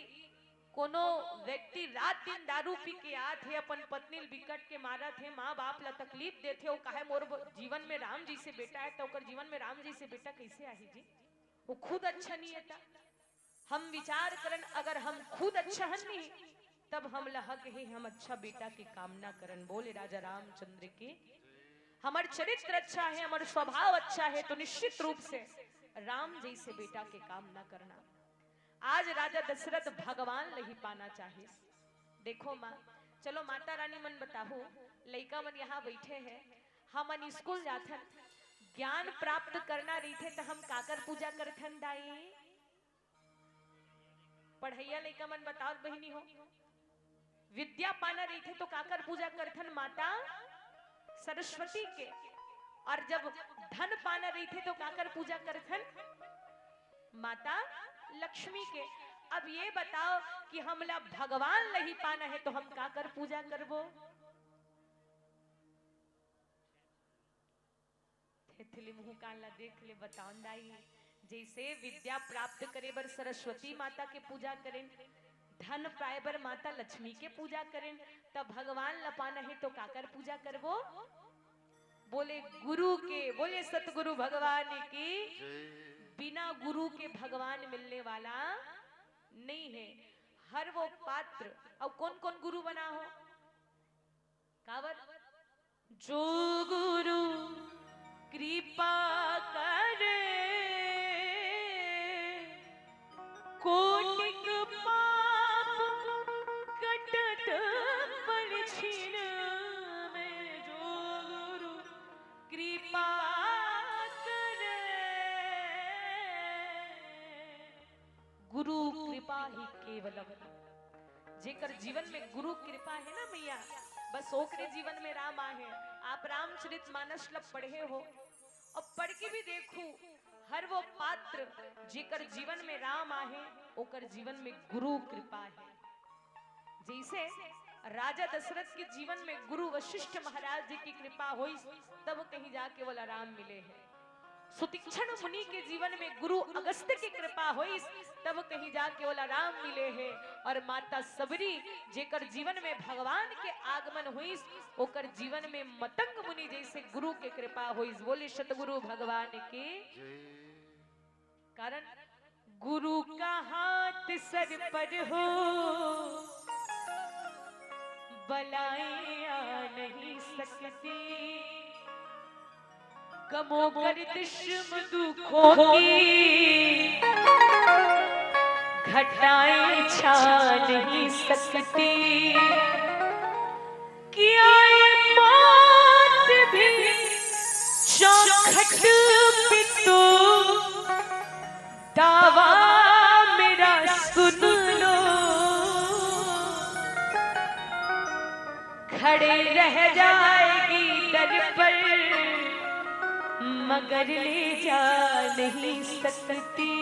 कोनो व्यक्ति रात दिन दारू पी के आत हे, अपन पत्नी ल बिकट के मारत हे, माँ बाप ला तकलीफ देथे, वो काहे मोर ब-, जीवन में राम जैसे बेटा है, तो ओकर जीवन में राम जैसे बेटा कैसे आही जी? वो खुद अच्छा नहीं है ता। हम विचार करन, अगर हम खुद अच्छा हन नहीं, तब हम ला हक हे हम अच्छा बेटा के कामना करन। बोले राजा रामचंद्र के। हमर चरित्र अच्छा हे, हमर स्वभाव अच्छा हे, तो निश्चित रूप से राम जइसे बेटा के कामना करना। आज राजा दशरथ भगवान ल ही पाना चाहिस। देखो माँ, चलो माता रानी मन बताहू, लइका मन यहाँ बइठे हे, हमन स्कूल जाथन, ज्ञान प्राप्त करना रहिथे त हम काकर पूजा करथन दाई? पढ़इया लइका मन बताओ बहिनी हो, विद्या पाना रहिथे तो काकर पूजा करथन? माता सरस्वती के। और जब धन पाना रहिथे तो काकर पूजा करथन? माता लक्ष्मी के। अब ये बताओ कि हमला भगवान ल ही पाना हे तो हम काकर पूजा करबो? थेथली मुहूं कान ला देख ले बतावन दाई, जइसे विद्या प्राप्त करे बर सरस्वती माता के पूजा करेन, धन पाए बर माता लक्ष्मी के पूजा करेन, त भगवान ल पाना हे तो काकर पूजा करबो? बोले गुरु के। बोले सतगुरु भगवान की। जय। बिना गुरु के भगवान मिलने वाला नहीं है। हर वो पात्र, अब कौन कौन गुरु बना हो? काबर? जो गुरु कृपा करे, कोटिक पाप कटत पल छिन में। जो गुरु कृपा करे, गुरु कृपा ही केवलम। जेकर जीवन में गुरु कृपा हे ना मैया, बस ओकरे जीवन में राम आहे। आप रामचरित मानस ल पढ़े हो, अब पढ़ के भी देखू, हर वो पात्र जेकर जीवन में राम आहे, ओकर जीवन में गुरु कृपा हे। जइसे राजा दशरथ के जीवन में गुरु वशिष्ठ महाराज जी की कृपा होइस, तब कहीं जाके ओला राम मिले हे। सुतीक्ष्ण मुनि के जीवन में गुरु अगस्त्य की कृपा होइस, तब कहीं जाके ओला राम मिले हे। और माता सबरी, जेकर जीवन में भगवान के आगमन होइस, ओकर जीवन में मतंग मुनि जइसे गुरु के कृपा होइस। बोले सतगुरु भगवान के। जय। कारण गुरु का हाथ सर पर हो, बलाएं आ नहीं सकती। गमो गर्दिश में दुखों की घटाएं छा नहीं सकती। कि आए मौत भी चौखट पे तो दावा मेरा सुन लो। खड़े रह जाएगी दर पर, मगर ले जा नहीं सकती।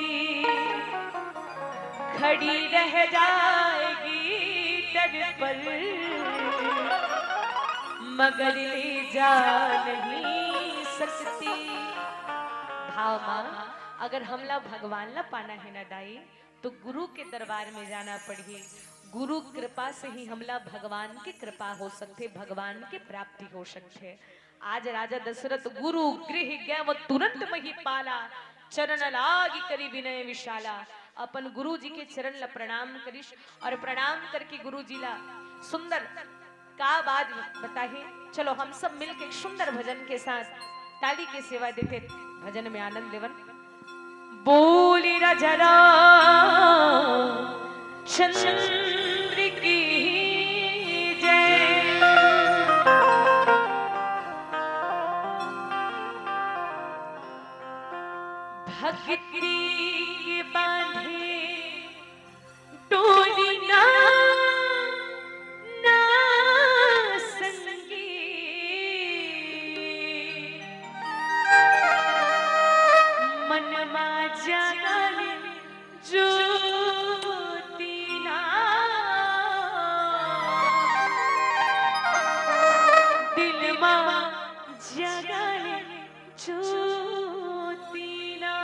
खड़ी रह जाएगी दर पर, मगर ले जा नहीं सकती। भाव माँ, अगर हमला भगवान ला पाना हे ना दाई, तो गुरु के दरबार में जाना पड़ही। गुरु कृपा से ही हमला भगवान की कृपा हो सकथे, भगवान की प्राप्ति हो सकथे। आज राजा दशरथ गुरु गृह गए वो तुरंत मही पाला, चरण लाग करी विनय विशाला। अपन गुरु जी के चरण ला प्रणाम करिस और प्रणाम करके गुरु जी ला सुंदर का बात बताही। चलो हम सब मिलके एक सुंदर भजन के साथ ताली के सेवा देथे, भजन में आनंद लेवन। बोल राजा रामचंद्र की जय। भक्ति के बांधे डोरी ना, ना संगी, मन मा जगल ज्योति ना, दिल मा जगल ज्योति ना।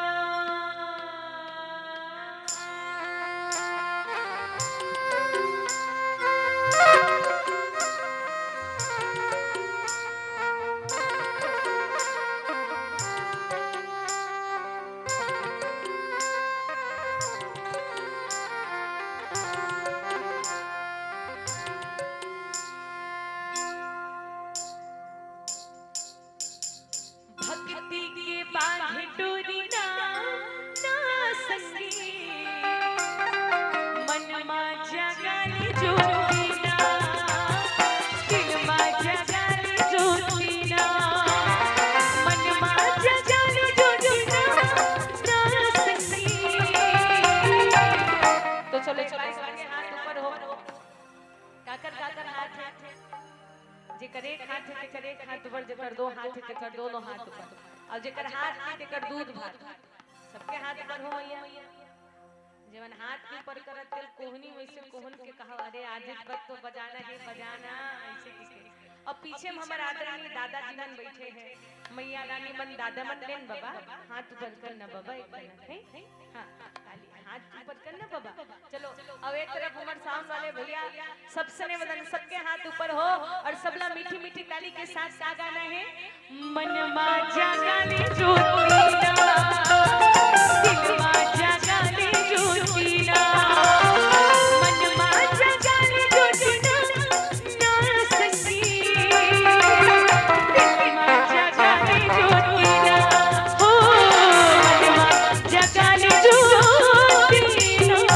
मन मा जगा ले ज्योति ना, दिल मा जगा ले ज्योति ना, मन मा जगा ले ज्योति ना, ना सकी। तो चलो, एक बार सबके हाथ ऊपर हो। काकर काकर हाथ हे? जेकर एक हाथ हे, तेकर एक हाथ ऊपर, जेकर दो हाथ हे, तेकर दोनों हाथ ऊपर, अउ जेकर हाथ नइ हे, तेकर दूध भात। सबके हाथ ऊपर हो भैया। जेमन हाथ के ऊपर करत हे, कोहनी वइसे कोहन के कहा, "अरे, आज एक बार तो बजाना हे, बजाना," अइसे कहिके। अउ पीछे में हमर आदरणीय दादाजी मन बइठे हे, मइया रानी मन, दादा मन लेन बाबा, हाथ ऊपर करना बाबा, एक बार, हे? हाँ, ताली, हाथ ऊपर करना बाबा। चलो, अब एक तरफ हमर साउंड वाले भैया, सबसे ने बदन, सबके हाथ ऊपर हो अउ सबला मीठी मीठी ताली के साथ का गाना हे? मन मा जगा ले ज्योति ना, दिल मा जगा ले ज्योति ना, मन मा जगा ले ज्योति ना, ना सकी। दिल मा जगा ले ज्योति ना, हो, मन मा जगा ले ज्योति ना।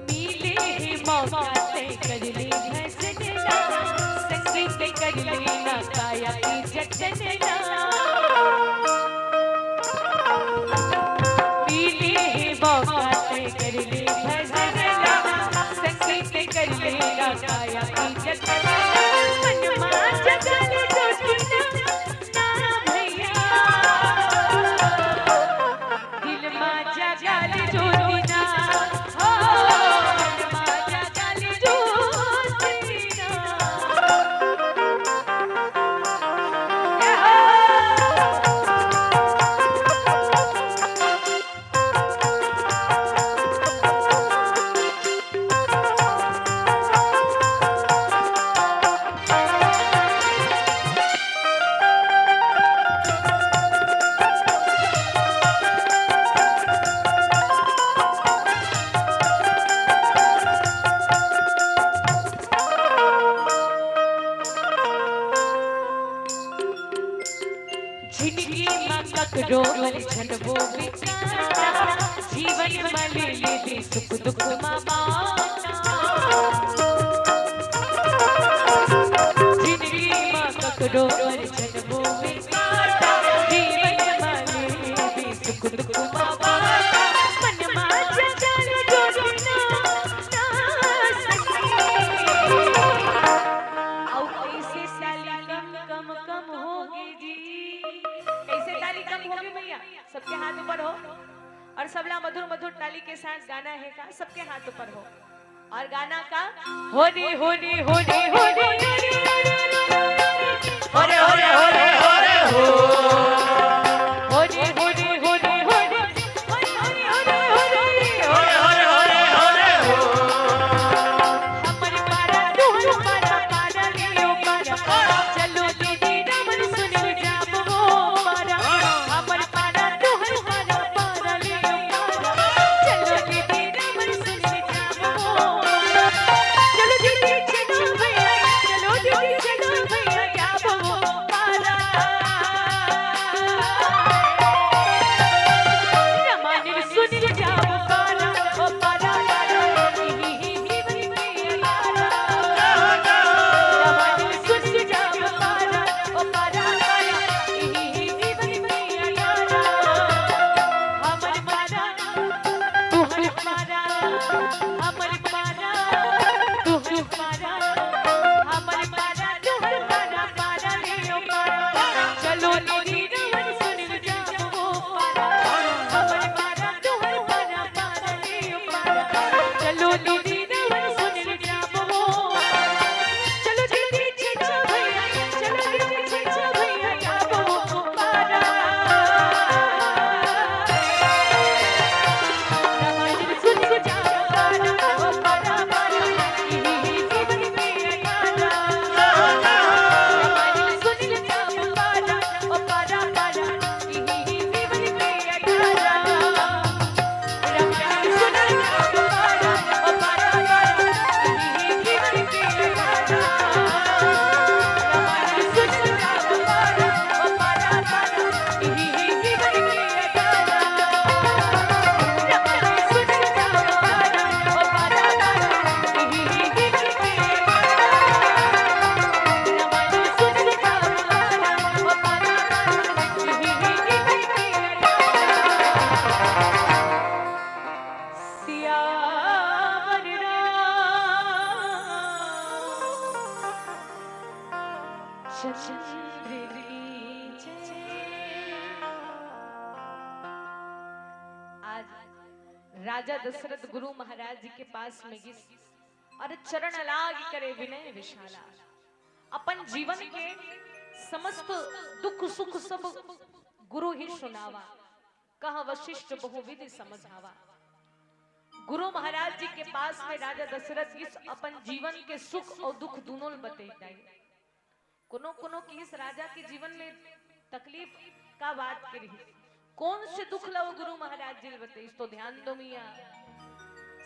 मिले हे मौका तैं कर ले भजन ला, संगीत कर लेना काया के जतन ला। मिले हे मौका तैं कर ले भजन ला, संगीत कर लेना काया के जतन ला। मन मा जगा ले ज्योति ना, ना भैया। दिल मा जगा ले ज्योति ना, हो, दिल मा जगा ले ज्योति ना। ए हो। जिनगी मा ककरो बर झन बोबे कांटा, जीवन मा ले लेबे सुख दुख मा बांटा। जिनगी मा ककरो बर झन बोबे कांटा, जीवन मा ले लेबे सुख दुख मा बांटा। मन मा जगा ले ज्योति ना, ना सकी। अउ कइसे ताली कम, कम, कम होगे जी? कइसे ताली कम होगे भैया? सबके हाथ ऊपर हो अउ सबला मधुर मधुर ताली के साथ गाना हे का? सबके हाथ ऊपर हो अउ गाना का? होरी, होरी, होरी, होरी, होरी, होरी, होरी, होरी, होरी, होरी, होरी, होरी, हो। होरी, होरी, होरी, होरी, होरी, होरी, होरी, होरी, होरी, होरी, होरी, होरी, हो। हमर पारा, तुहर पारा, पारा लियो पारा। चलो दीदी रामन सुने जाबो पारा। हमर पारा, तुहर पारा, पारा लियो पारा। चलो दीदी रामन सुने जाबो पारा। चलो दीदी चलो भैया, चलो दीदी चलो भैया। राजा दशरथ गुरु महाराज जी के पास में गिस और चरण लाग करे विनय विशाला। अपन जीवन के समस्त दुख सुख सब गुरु ही सुनावा, कह वशिष्ठ बहुविध समझावा। गुरु महाराज जी के पास में राजा दशरथ गिस अपन जीवन के सुख और दुख दोनों ल बतई दाई। कोनो कोनो किहिस राजा के जीवन में तकलीफ का बात के रही, कौन से दुख ला वो गुरु महाराज जी ल बतईस? तो ध्यान दो मिया,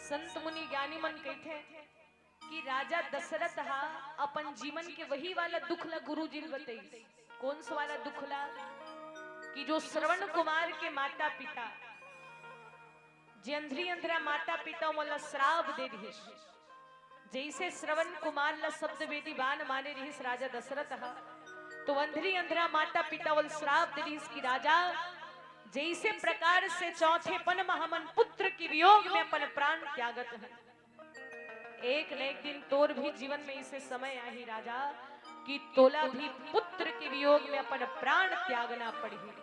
संत मुनि ज्ञानी मन कहते हैं कि राजा दशरथ हा अपन जीवन के वही वाला दुख ला गुरु जी ल बतईस। कौन सा वाला दुख ला? कि जो श्रवण कुमार के माता पिता, जे अंधरी अंधरा माता पिता मोला श्राप दे रिहिस, जैसे श्रवण कुमार ला शब्द वेदी बान माने रिहिस राजा दशरथ हा, तो अंधरी अंधरा माता पिता वल श्राप दे रिहिस कि राजा, जैसे प्रकार से चौथे पन मा हमन पुत्र के वियोग में अपन प्राण त्यागत हन, एक न एक दिन तोर भी जीवन में इसे समय आही राजा, कि तोला भी पुत्र के वियोग में अपन प्राण त्यागना पड़ही।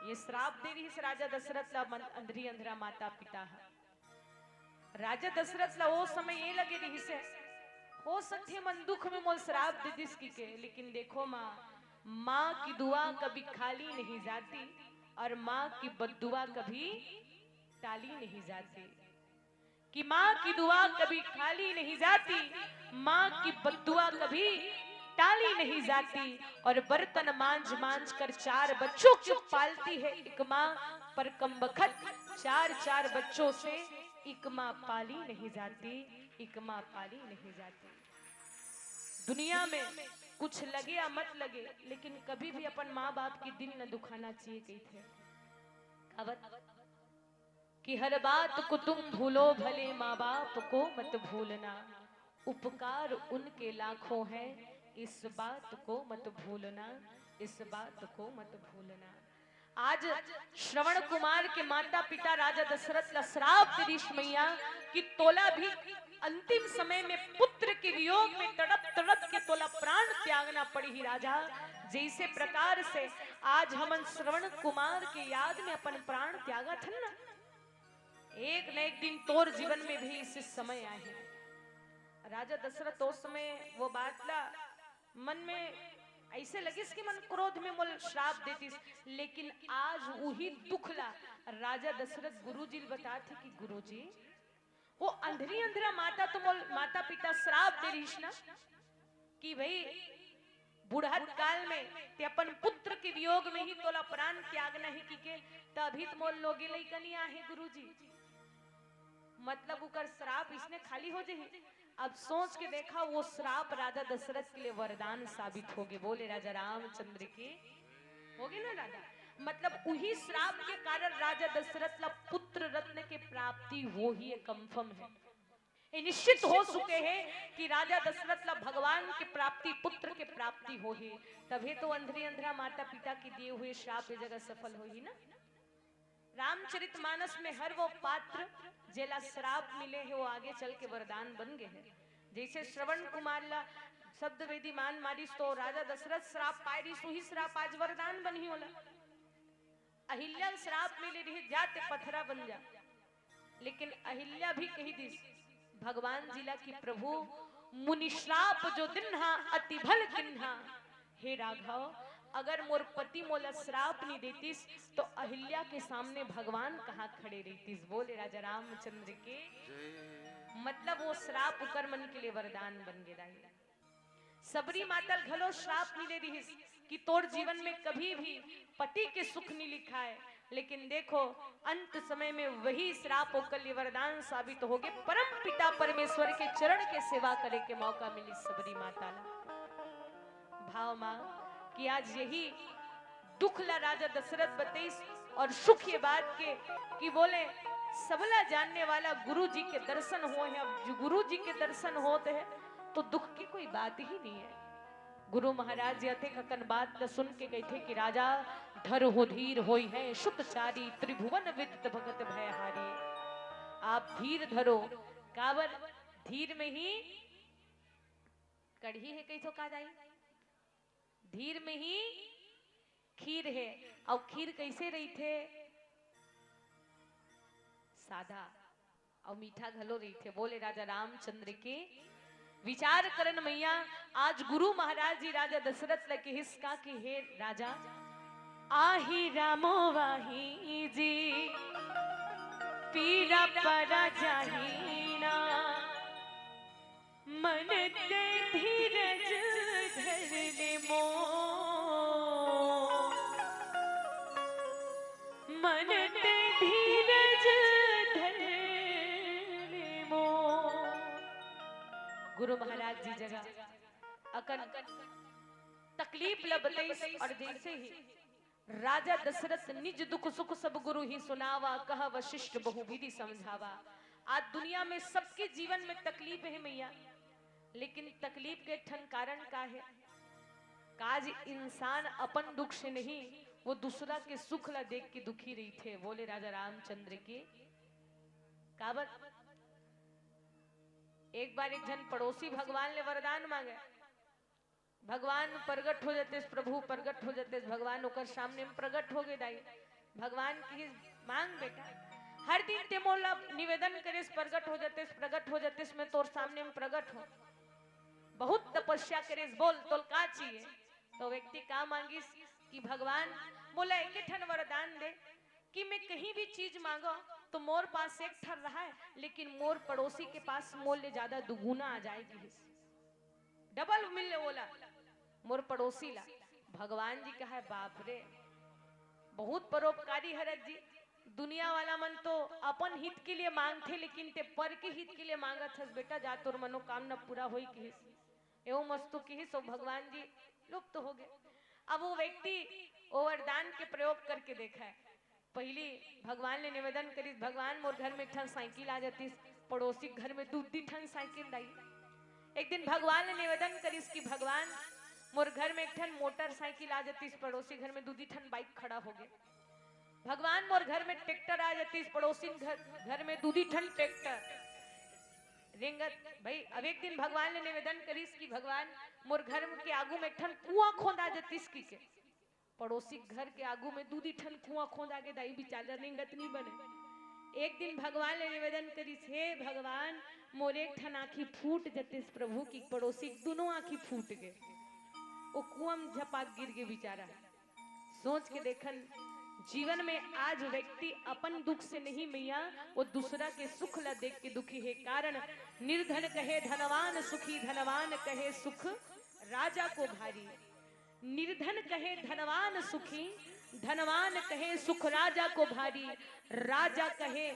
ये श्राप दे रिहिस राजा दशरथ ला मन-, अंधरी अंधरा माता पिता हा। राजा दशरथ ला वो समय ये लगे रिहिस हे, हो सकथे मन दुख में मोल श्राप दे दिस कि के, लेकिन देखो माँ, माँ की दुआ कभी खाली नहीं जाती और माँ की बद्दुआ कभी टाली नहीं जाती। कि माँ की दुआ कभी खाली नहीं जाती, माँ की बद्दुआ कभी टाली नहीं जाती। और बर्तन मांज मांज कर चार बच्चों को पालती है एक माँ, पर कम बखत चार चार बच्चों से एक माँ पाली नहीं जाती, एक माँ पाली नहीं जाती। दुनिया में कुछ लगे या मत लगे, लेकिन कभी भी अपन माँ बाप के दिल न दुखाना चाहिए कही थे। कहावत कि हर बात को तुम भूलो भले, माँ बाप को मत भूलना, उपकार उनके लाखों हैं, इस बात को मत भूलना, इस बात को मत भूलना। आज श्रवण कुमार के माता पिता राजा दशरथ ला श्राप दे दिस मैया कि तोला भी अंतिम समय में पुत्र के वियोग में तड़प तड़प के तोला प्राण त्यागना पड़ही राजा। जैसे प्रकार से आज हमन श्रवण कुमार के याद में अपन प्राण त्यागत हन ना, एक न एक दिन तोर जीवन में भी इसे समय आही। राजा दशरथ तो समय वो बात ला मन में ऐसे लगिस कि मन क्रोध में मोल श्राप दे दिस, लेकिन आज उही दुख ला राजा दशरथ गुरुजी ल बतात हे कि गुरुजी, वो अंधरी अंधरा माता तो मोल माता पिता श्राप दे रिहिस ना कि भाई बुढ़त काल में ते अपन पुत्र के वियोग में ही तोला प्राण त्यागना हे कि के, त अभी त मोर लोगे लइका नइ आहे गुरुजी। मतलब उकर श्राप इसने खाली हो जाही। अब सोच के देखा, वो श्राप राजा दशरथ के लिए वरदान साबित होगे। बोले राजा रामचंद्र की, होगे ना राजा, मतलब उही श्राप के कारण राजा दशरथ ला पुत्र रत्न के प्राप्ति होही, ये कंफर्म है। ये निश्चित हो चुके हैं कि राजा दशरथ ला भगवान के प्राप्ति, पुत्र के प्राप्ति होही। तभे तो अंधरी अंधरा माता पिता के दिए हुए श्राप ये जगह सफल होही ना। रामचरितमानस में हर वो पात्र जेला श्राप मिले हे, वो आगे चल के वरदान बन गए हैं। जैसे श्रवण कुमार ला शब्द वेदी मान मारिस तो राजा दशरथ श्राप पाए रिहिस, वही श्राप आज वरदान बनही ओला। अहिल्या ल श्राप मिले रिहिस, जा ते पथरा बन जा। लेकिन अहिल्या भी कही दिस भगवान जी ला कि प्रभु, मुनि श्राप जो दिन्हा अति भल किन्हा। हे राघव, अगर मोर पति मोला श्राप नहीं देतिस तो अहिल्या के सामने भगवान कहाँ खड़े रहतिस। बोले राजा रामचंद्र के। मतलब वो श्राप उकर मन के लिए वरदान बन गे दाई। सबरी माता ल घलो श्राप मिले रिहिस कि तोर जीवन में कभी भी पति के सुख नहीं लिखाए, लेकिन देखो, अंत समय में वही श्राप ओकर लिए वरदान साबित होगे। परम पिता परमेश्वर के चरण के सेवा करे के मौका मिली सबरी माता ला। भाव माँ कि आज यही दुख ला राजा दशरथ बतईस और सुख ये बात के कि बोले, सबला जानने वाला गुरु जी के दर्शन होए हैं। अब जो गुरु जी के दर्शन होत है तो दुख की कोई बात ही नहीं है। गुरु महाराज जी अतेक अकन बात ल सुन के कहिथे कि राजा, धरहु धीर होई है सुत चारी, त्रिभुवन विदित भगत भयहारी। आप धीर धरो, काबर धीर में ही कढ़ी है, कही तो का जाई, धीर में ही खीर है। अउ खीर कैसे रहिथे? सादा अउ मीठा घलो रहिथे। बोले राजा रामचंद्र के। विचार करन मैया, आज गुरु महाराज जी राजा दशरथ ल किहिस का कि हे राजा, आही रामो वाही जी, पीरा परा जाही ना, मन ते धीरज धर ले मो, मन ते धीरज धर ले मो। गुरु महाराज जी जगह अकन तकलीफ ल बतइस और जैसे ही राजा दशरथ निज दुख सुख सब गुरु ही सुनावा, कह वशिष्ठ बहु विधि समझावा। आज दुनिया में सबके जीवन में तकलीफ हे मैया, लेकिन तकलीफ के ठन कारण का हे? काज इंसान अपन दुख से नहीं, वो दूसरा के सुख ला देख के दुखी रहिथे। बोले राजा रामचंद्र के। काबर एक बार एक झन पड़ोसी भगवान ले वरदान मांगे, भगवान प्रगट हो जातेस, प्रभु प्रगट हो जातेस, भगवान ओकर सामने में प्रगट हो गे दाई। भगवान की मांग बेटा, हर दिन ते मोला निवेदन करेस, प्रगट हो जातेस, प्रगट हो जातेस, मैं तोर सामने में प्रगट हो। बहुत तपस्या करेस, बोल तोल का चाहिए? तो व्यक्ति का मांगिस कि भगवान मोला एक ठन वरदान दे कि मैं कहीं भी चीज मांगो तो मोर पास एक ठन रहा है, लेकिन मोर पड़ोसी के पास मोर ले ज्यादा दुगुना आ जाएगी, डबल मिले ओला, मोर पड़ोसी ला। भगवान जी कहा, बाप रे, बहुत परोपकारी हरत जी। दुनिया वाला मन तो अपन हित के लिए मांगथे, लेकिन ते पर के हित के लिए मांगत हस बेटा, जा तोर मनोकामना पूरा होई किहिस। एवं मस्तु किहिस, ओ भगवान जी लुप्त हो गए। अब वो व्यक्ति वो वरदान के प्रयोग करके देखा है। पहली भगवान ले निवेदन करिस, भगवान मोर घर में एक ठन साइकिल आ जातिस, पड़ोसी घर में दू दी ठन साइकिल दाई। एक दिन भगवान ले निवेदन करिस कि भगवान मोर घर में एक ठन मोटरसाइकिल आ जातिस, पड़ोसी घर में दू दी ठन बाइक खड़ा हो गए। भगवान मोर घर में ट्रैक्टर आ जातिस, पड़ोसी घर, घर में दू दी ठन ट्रैक्टर रेंगत। भाई अब एक दिन भगवान ले निवेदन करिस कि भगवान मोर घर के आगू में एक ठन कुआं खोंदा जातिस कि के। पड़ोसी घर के आगू में दू दी ठन कुआं खोंदा गे दाई, बिचारा रेंगत नहीं बने। एक दिन भगवान ले निवेदन करिस, हे भगवान, मोर एक ठन आंखी फूट जतिस प्रभु, कि पड़ोसी के दोनों आंखी फूट गए, वो कुआं में झपाक गिर गए बिचारा। सोच के देखन, जीवन में आज व्यक्ति अपन दुख से नहीं मैया, वो दूसरा के सुख ला देख के दुखी है। कारण निर्धन कहे धनवान सुखी, धनवान कहे सुख राजा को भारी। निर्धन कहे धनवान सुखी, धनवान कहे सुख राजा को भारी। राजा कहे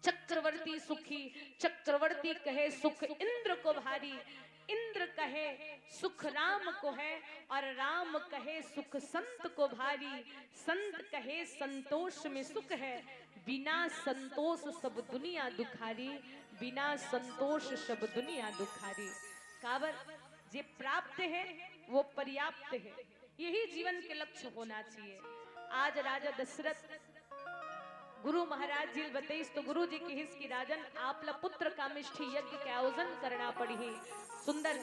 चक्रवर्ती सुखी, चक्रवर्ती कहे सुख इंद्र को भारी। इंद्र कहे सुख राम को है और राम कहे सुख संत को भारी। संत कहे संतोष में सुख है, बिना संतोष सब दुनिया दुखारी, बिना संतोष सब दुनिया दुखारी। काबर जे प्राप्त है वो पर्याप्त है, यही जीवन के लक्ष्य होना चाहिए। आज राजा दशरथ गुरु महाराज जी ल बतइस तो गुरु जी किहिस कि राजन, आप ला पुत्र कामेष्ठी यज्ञ के आयोजन करना पड़ही। सुंदर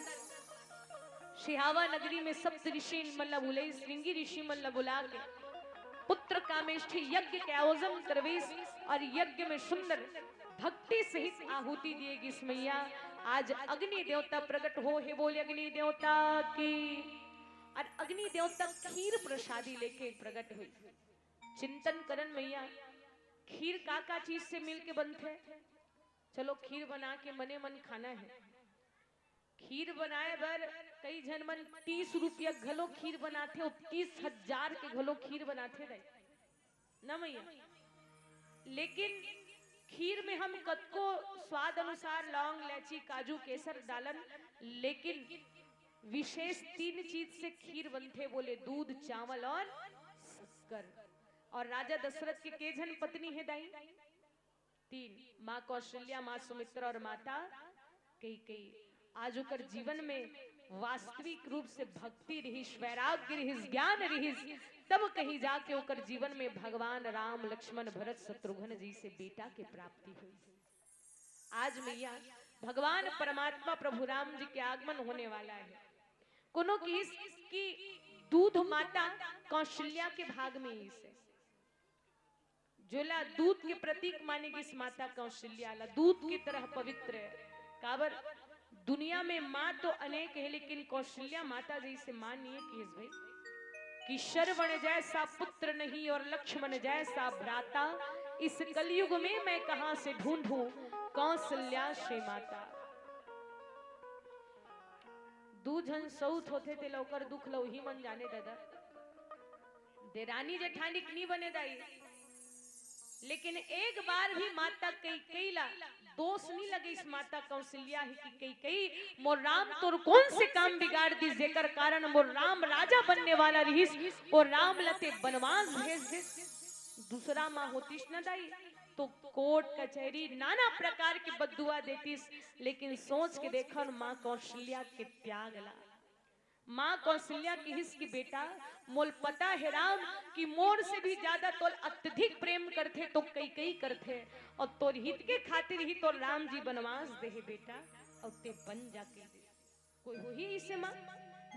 सिहावा नगरी में सप्त ऋषि मन ला बुलाइस, श्रृंगी ऋषि मन ला बुला के पुत्र कामेष्ठी यज्ञ के आयोजन करविस और यज्ञ में सुंदर भक्ति सहित आहुति दिए गिस मैया। आज अग्नि देवता प्रकट हो हे, बोले अग्नि देवता की। और अग्नि देवता खीर प्रसादी लेके प्रकट हुई। चिंतन करन मैया, खीर का का चीज से मिलके बनथे? चलो खीर बना के मने मन खाना है। खीर बनाए बर कई झन मन तीस रुपया घलो खीर बनाथे, अउ तीस हजार के घलो खीर बनाथे दाई, ना मैया। लेकिन खीर में हम कतको स्वाद अनुसार लौंग, इलायची, काजू, केसर डालन, लेकिन विशेष तीन चीज से खीर बनथे, बोले दूध, चावल और शक्कर। और राजा दशरथ के के झन पत्नी है दाई? तीन, माँ कौशल्या, माँ सुमित्रा और माता कैकेयी। आज ओकर जीवन में वास्तविक रूप से भक्ति रहिस, वैराग्य रहिस, ज्ञान रहिस, तब कहीं जाके ओकर जीवन में भगवान राम, लक्ष्मण, भरत, शत्रुघ्न जइसे बेटा के प्राप्ति हुई। आज मैया भगवान परमात्मा प्रभु राम जी के आगमन होने वाला है। कोनो किहिस कि दूध माता कौशल्या के भाग में ही से जोला दूध के प्रतीक माने गिस माता कौशल्या ला, दूध की तरह पवित्र हे। काबर दुनिया में माँ तो अनेक हे, लेकिन कौशल्या माता जइसे माँ नइ हे किहिस भाई, कि श्रवण जैसा पुत्र नहीं और लक्ष्मण जैसा भ्राता, इस कलयुग में मैं कहाँ से ढूंढूं कौशल्या से माता। दू झन सऊत होथे, तेला ओकर दुख ल उही मन जाने दादा। देरानी जेठानी के नी बने दाई, लेकिन एक बार भी माता कैकेयी ला दोष नी लगिस। माता कौशल्या हे कि कैकेयी, मोर राम तोर कौन से काम बिगाड़ दिस, जेकर कारण मोर राम राजा बनने वाला रहिस, ओ राम ला ते बनवास भेज दिस। दूसरा माँ होतिस न दाई, तो कोर्ट कचहरी नाना प्रकार के बद्दुआ देतिस, लेकिन सोच के देखन माँ कौशल्या के त्याग ला। माँ कौशल्या किहिस कि बेटा, मोल पता हे राम कि मोर से भी ज्यादा तोल अत्यधिक प्रेम करथे तो कैकेयी करथे, और तोर हित के खातिर ही तोर राम जी बनवास दे हे बेटा, और ते बन जा कैकेयी। कोई होही इसे माँ,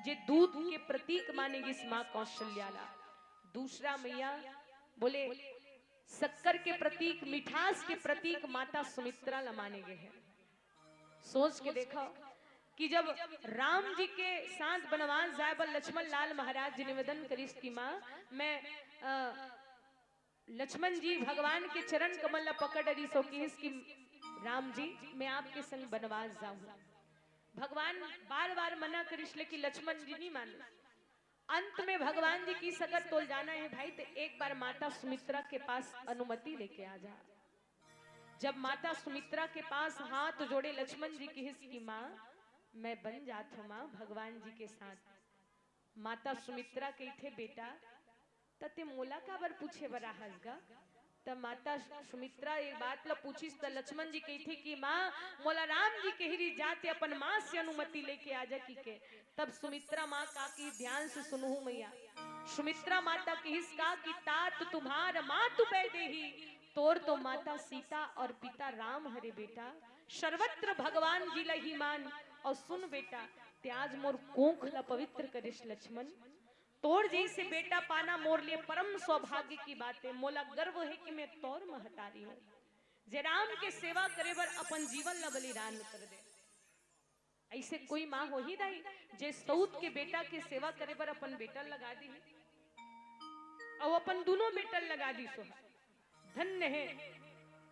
जे दूध के प्रतीक माने गिस माँ कौशल्या ला। दूसरा मैया बोले, शक्कर के प्रतीक, मिठास के प्रतीक माता सुमित्रा ला माने गे हे। सोच के देखो कि जब राम जी के साथ बनवास जाए बर लक्ष्मण लाल महाराज जी निवेदन करिस कि माँ, मैं, अ, लक्ष्मण जी भगवान के चरण कमल ला पकड़ डरिस अउ किहिस कि राम जी, मैं आपके संग बनवास जाहूं। भगवान बार बार मना करिस, लेकिन लक्ष्मण जी नहीं माने। अंत में भगवान जी किहिस अगर तोल जाना हे भाई, तो एक बार माता सुमित्रा के पास अनुमति लेके आ जा। जब माता सुमित्रा के पास हाथ जोड़े लक्ष्मण जी, किहिस कि माँ, मैं बन जात हूँ माँ भगवान जी के साथ। माता सुमित्रा कहिथे, बेटा, त ते मोला काबर पूछे बर आहस गा? त माता सुमित्रा ये बात ल पूछिस त लक्ष्मण जी कहिथे कि माँ, मोला राम जी कहि रिहिस जा ते अपन माँ से अनुमति लेके आ जा कहिके। तब सुमित्रा माँ का किहिस, ध्यान से सुनहू मैया। सुमित्रा माता किहिस का कि तात तुम्हार मातु वैदेही, तोर तो माता सीता और पिता राम हरे बेटा, सर्वत्र भगवान जी ला ही मान। और सुन बेटा, ते आज मोर कोख ला पवित्र करिस लक्ष्मण, तोर जइसे बेटा पाना मोर लिए परम सौभाग्य की बात हे। मोला गर्व हे कि मैं तोर महतारी हूँ, जे राम के सेवा करे बर अपन जीवन ला बलिदान कर दे। अइसे कोई माँ होही दाई, जे सऊत के बेटा के सेवा करे बर अपन बेटा लगा दिही, अउ अपन दूनों बेटा लगा दिस हे। धन्य हे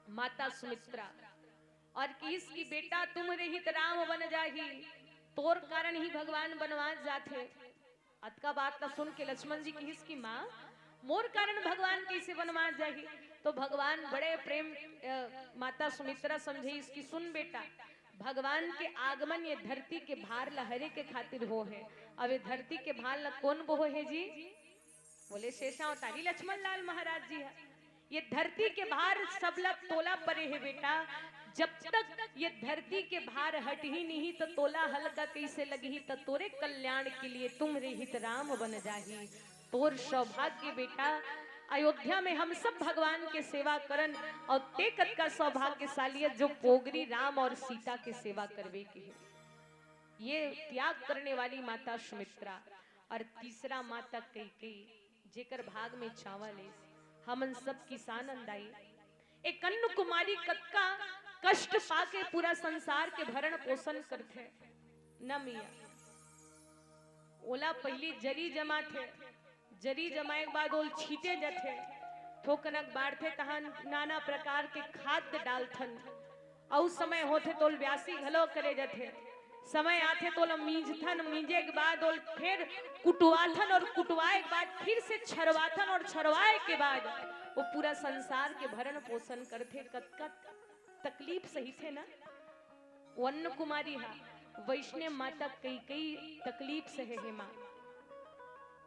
माता सुमित्रा। और किहिस कि बेटा, तुमरे हित राम बन जाही, तोर कारण ही भगवान बनवास जाथे। अतका बात ला सुन के लक्ष्मण जी किहिस कि माँ, मोर कारण भगवान कइसे बनवास जाही? तो भगवान बड़े प्रेम, अ, माता सुमित्रा समझाइस कि सुन बेटा, भगवान के आगमन ये धरती के भार ला हरे के खातिर हो हे। अब ये धरती के भार ला कोन बोहे हे जी? बोले शेषावतारी लक्ष्मण लाल महाराज जी हे। ये धरती के भार सब ला तोला परे हे बेटा। जब तक ये धरती के भार हटही नहीं त तोला हल्का कइसे लगही? त तोरे कल्याण के लिए तुमरे हित राम बन जाही। तोर सौभाग्य बेटा, अयोध्या में हम सब भगवान के सेवा करन, और ते कतका सौभाग्यशाली हे जो पोगरी राम और सीता के सेवा करबे के हे। ये त्याग करने वाली माता सुमित्रा। और तीसरा माता कैकेयी, जेकर भाग में चावल हे, हमन सब किसान अन दाई। ए कन्या कुमारी कतका कष्ट पाके पूरा संसार के भरण पोषण करथे न मिया। ओला पहिली जरी जमाथे, जरी जमाए के बाद ओल छीटे जथे, थोकनक बाढ़थे, तहाँ नाना प्रकार के खाद्य डालथन। अउ समय होथे तोल ब्यासी घलो करे जथे। समय आथे तोल मींजथन, मींजे के बाद ओल फेर कुटवाथन और कुटवाए के बाद फिर से छरवाथन और छरवाए के बाद वो पूरा संसार के भरण पोषण करथे। कतका तकलीफ सहिथे ना। वो अन्न कुमारी हा, वैष्णव माता कैकेयी तकलीफ सहे हे माँ।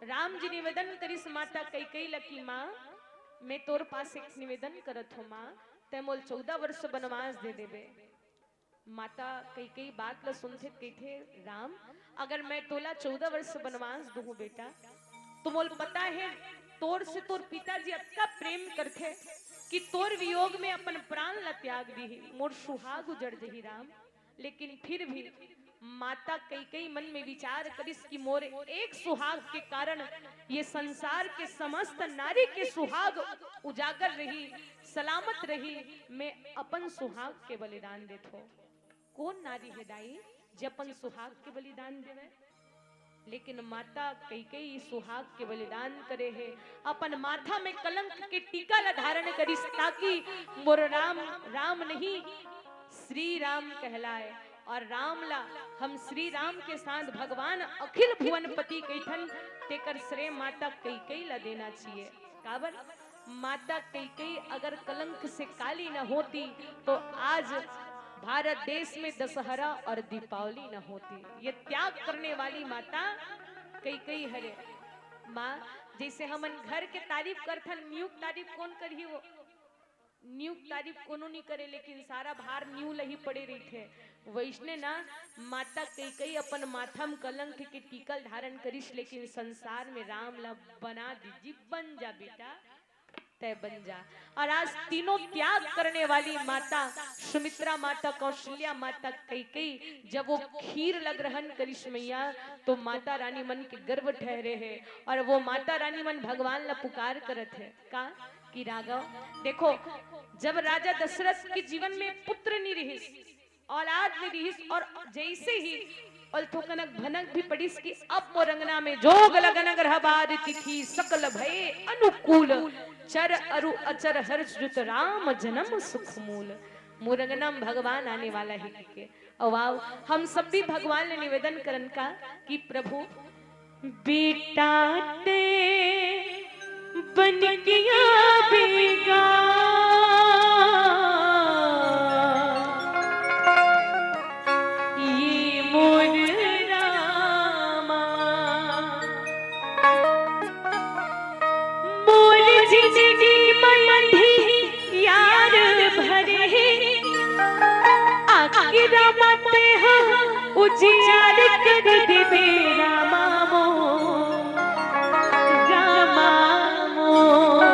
राम जी निवेदन करिस माता कैकेयी ला कि माँ, मैं तोर पास एक निवेदन करत हूँ माँ, तै मोल चौदह वर्ष बनवास दे देबे। माता कैकेयी बात ला सुनथे त कहिथे, राम, अगर मैं तोला चौदह वर्ष बनवास दूहूँ बेटा, तो मोल पता हे तोर से तोर पिताजी अतका प्रेम करथे कि तोर वियोग में अपन प्राण ला त्याग दीही, मोर सुहाग उजड़ जही राम। लेकिन फिर भी माता कइकई मन में विचार करिस कि मोर एक सुहाग के कारण ये संसार के समस्त नारी के सुहाग उजागर रही, सलामत रही। मैं अपन सुहाग के बलिदान देथो। कोन नारी हे दाई, जे अपन सुहाग के बलिदान देवे? लेकिन माता कइकई सुहाग के बलिदान करे हे, अपन माथा में कलंक के टीका ला धारण करिस, ताकि मोर राम, राम नहीं, श्री राम कहलाए। और राम ला हम श्री राम के साथ भगवान अखिल भुवनपति कहिथन, तेकर श्रेय माता कइकई ला देना चाहिए। काबर? माता कइकई अगर कलंक से काली न होती, तो आज भारत देश में दशहरा और दीपावली न होती। ये त्याग करने वाली माता कइकई हरे। माँ, जैसे हमन घर के तारीफ करथन, न्यू तारीफ कोन करही? वो न्यू तारीफ कोनो नहीं करे, लेकिन सारा भार न्यू लही पड़े रहिथे। वैसने ना, माता कइकई अपन माथा में कलंक के टीका ल धारण करिस, लेकिन संसार में राम ला बना दीजिए, बन जा बेटा, तय बन जा। और आज तीनों त्याग करने वाली माता, सुमित्रा माता, कौशल्या माता, कइकई, जब वो खीर ला ग्रहण करिस मैया, तो माता रानी मन के गर्व ठहरे हे। और वो माता रानी मन भगवान ला पुकार करत हे का, कि राघव, देखो, जब राजा दशरथ के जीवन में पुत्र नहीं रहिस, औलाद नहीं रहिस, और जैसे ही अलथो कनक भनक भी पड़िस कि अब मोर अंगना में जोग लगन ग्रह बार तिथि सकल भय अनुकूल, चर अरु अचर हर्ष जुत राम जन्म सुख मूल। मोर अंगना में भगवान आने वाला है के। और आओ, हम सब भी भगवान ले निवेदन करन का कि प्रभु, बेटा ते बन गया बेगा, ये मोर रामा। मोर जिंदगी में अंधियार भरे, आखिर रामा ते हा उजियार कर देबे रामा मोर, रामा मोर,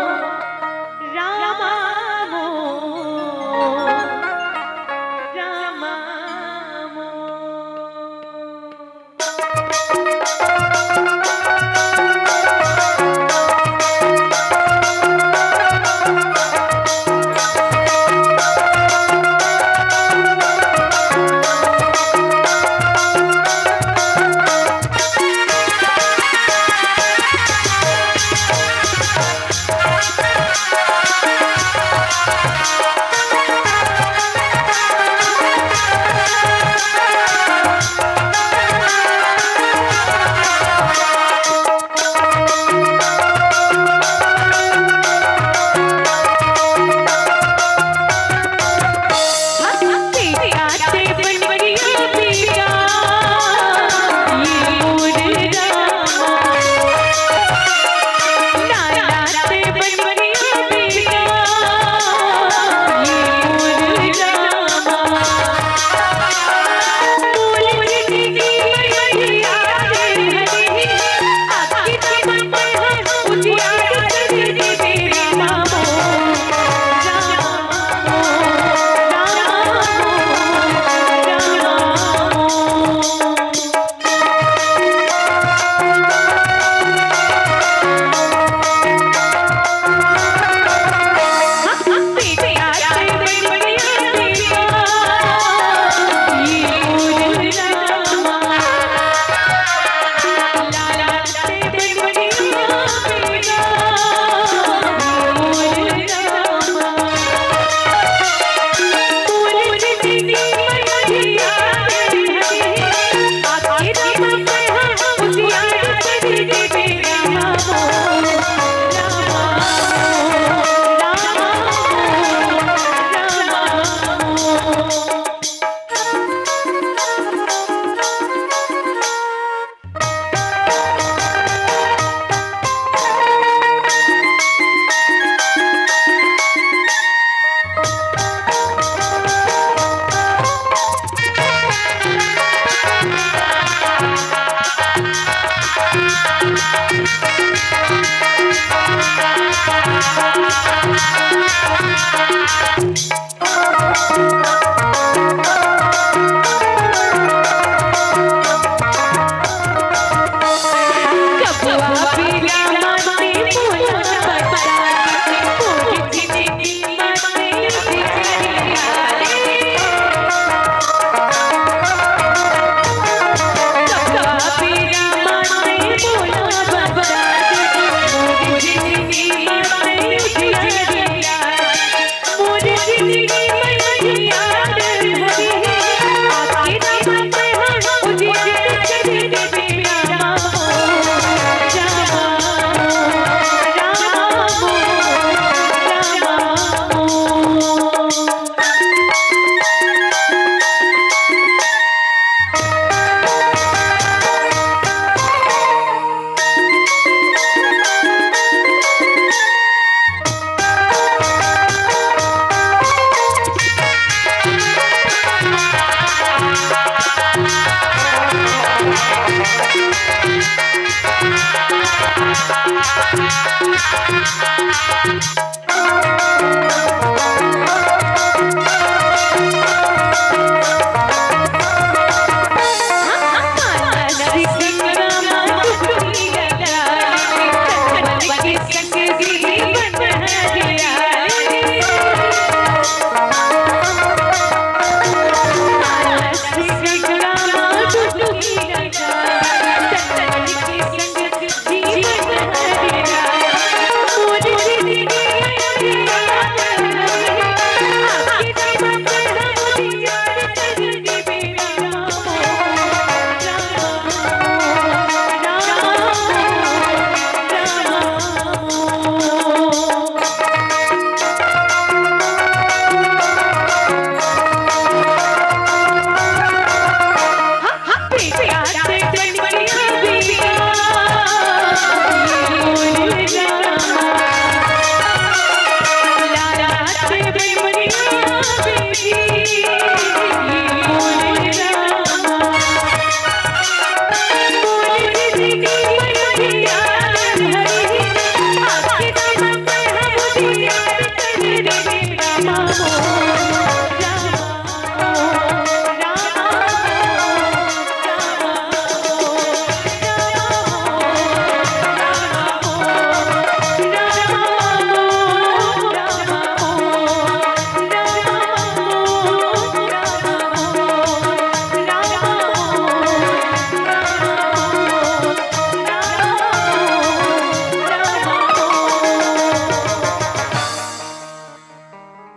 रामा मोर, रामा मोर।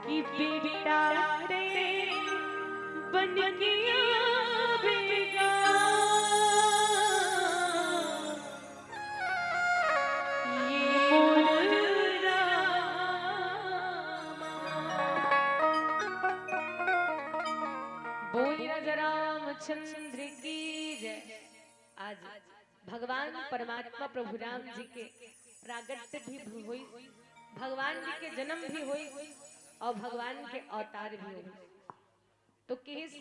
कि बेटा रे बन के आवेगा ये मोर रामा। बोल राजा रामचंद्र की जय। आज भगवान परमात्मा प्रभु राम जी के प्रागट्य भी होई, भगवान जी के जन्म भी होई और भगवान के अवतार भी होई। तो किस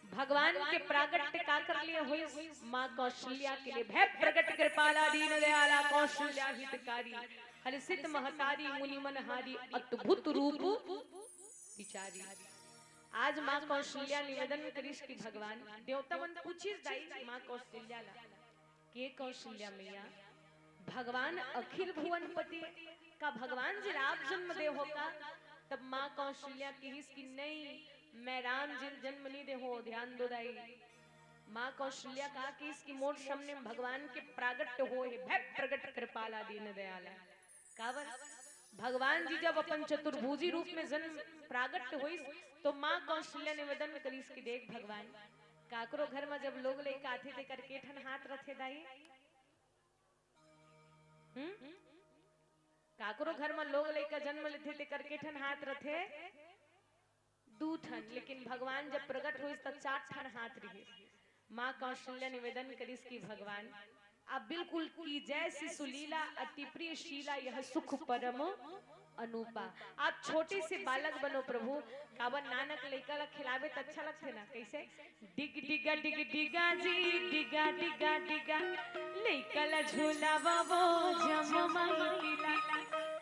भगवान के प्रागट्य का कर लिए होई? माँ कौशल्या के लिए। भय प्रगट कृपाला दीन दयाला कौशल्या हितकारी, हरषित महतारी मुनि मन हारी अद्भुत रूप विचारी। आज माँ कौशल्या निवेदन करिस कि भगवान, देवता मन पूछिस दाई माँ कौशल्या ला, के कौशल्या मैया, भगवान अखिल भुवनपति का भगवान जी राम जन्म दे हो का? तब माँ कौशल्या किहिस कि नहीं, मैं राम जी जन्म नहीं दे हो, ध्यान दो दाई। माँ कौशल्या का किहिस कि मोर सामने भगवान के प्रागट्य हो हे, भय प्रगट कृपाला दीन दयाला। काबर? भगवान जी जब अपन चतुर्भुजी रूप में जन्म प्रागट्य होइस, तो माँ कौशल्या निवेदन करिस कि देख भगवान, काकरो घर में जब लोग लइका आथे, तेकर के ठन हाथ रथे दाई? हम्म? काकरो घर में लोग लइका जन्म लेथे, तेकर के ठन हाथ रथे? दू ठन, लेकिन भगवान जब प्रगट होइस त चार ठन हाथ रिहिस। माँ कौशल्या निवेदन करिस कि भगवान, आप बिल्कुल कीजय शिशु लीला, अति प्रिय शीला यह सुख परम अनूपा। आप छोटे से बालक बनो प्रभु। काबर, नानक लइका ला खिलाबे त अच्छा लगथे ना। कैसे? डिग डिगा डिग डिगा जी, डिगा डिगा डिगा, लइका ला झुलावा वो जममई ला।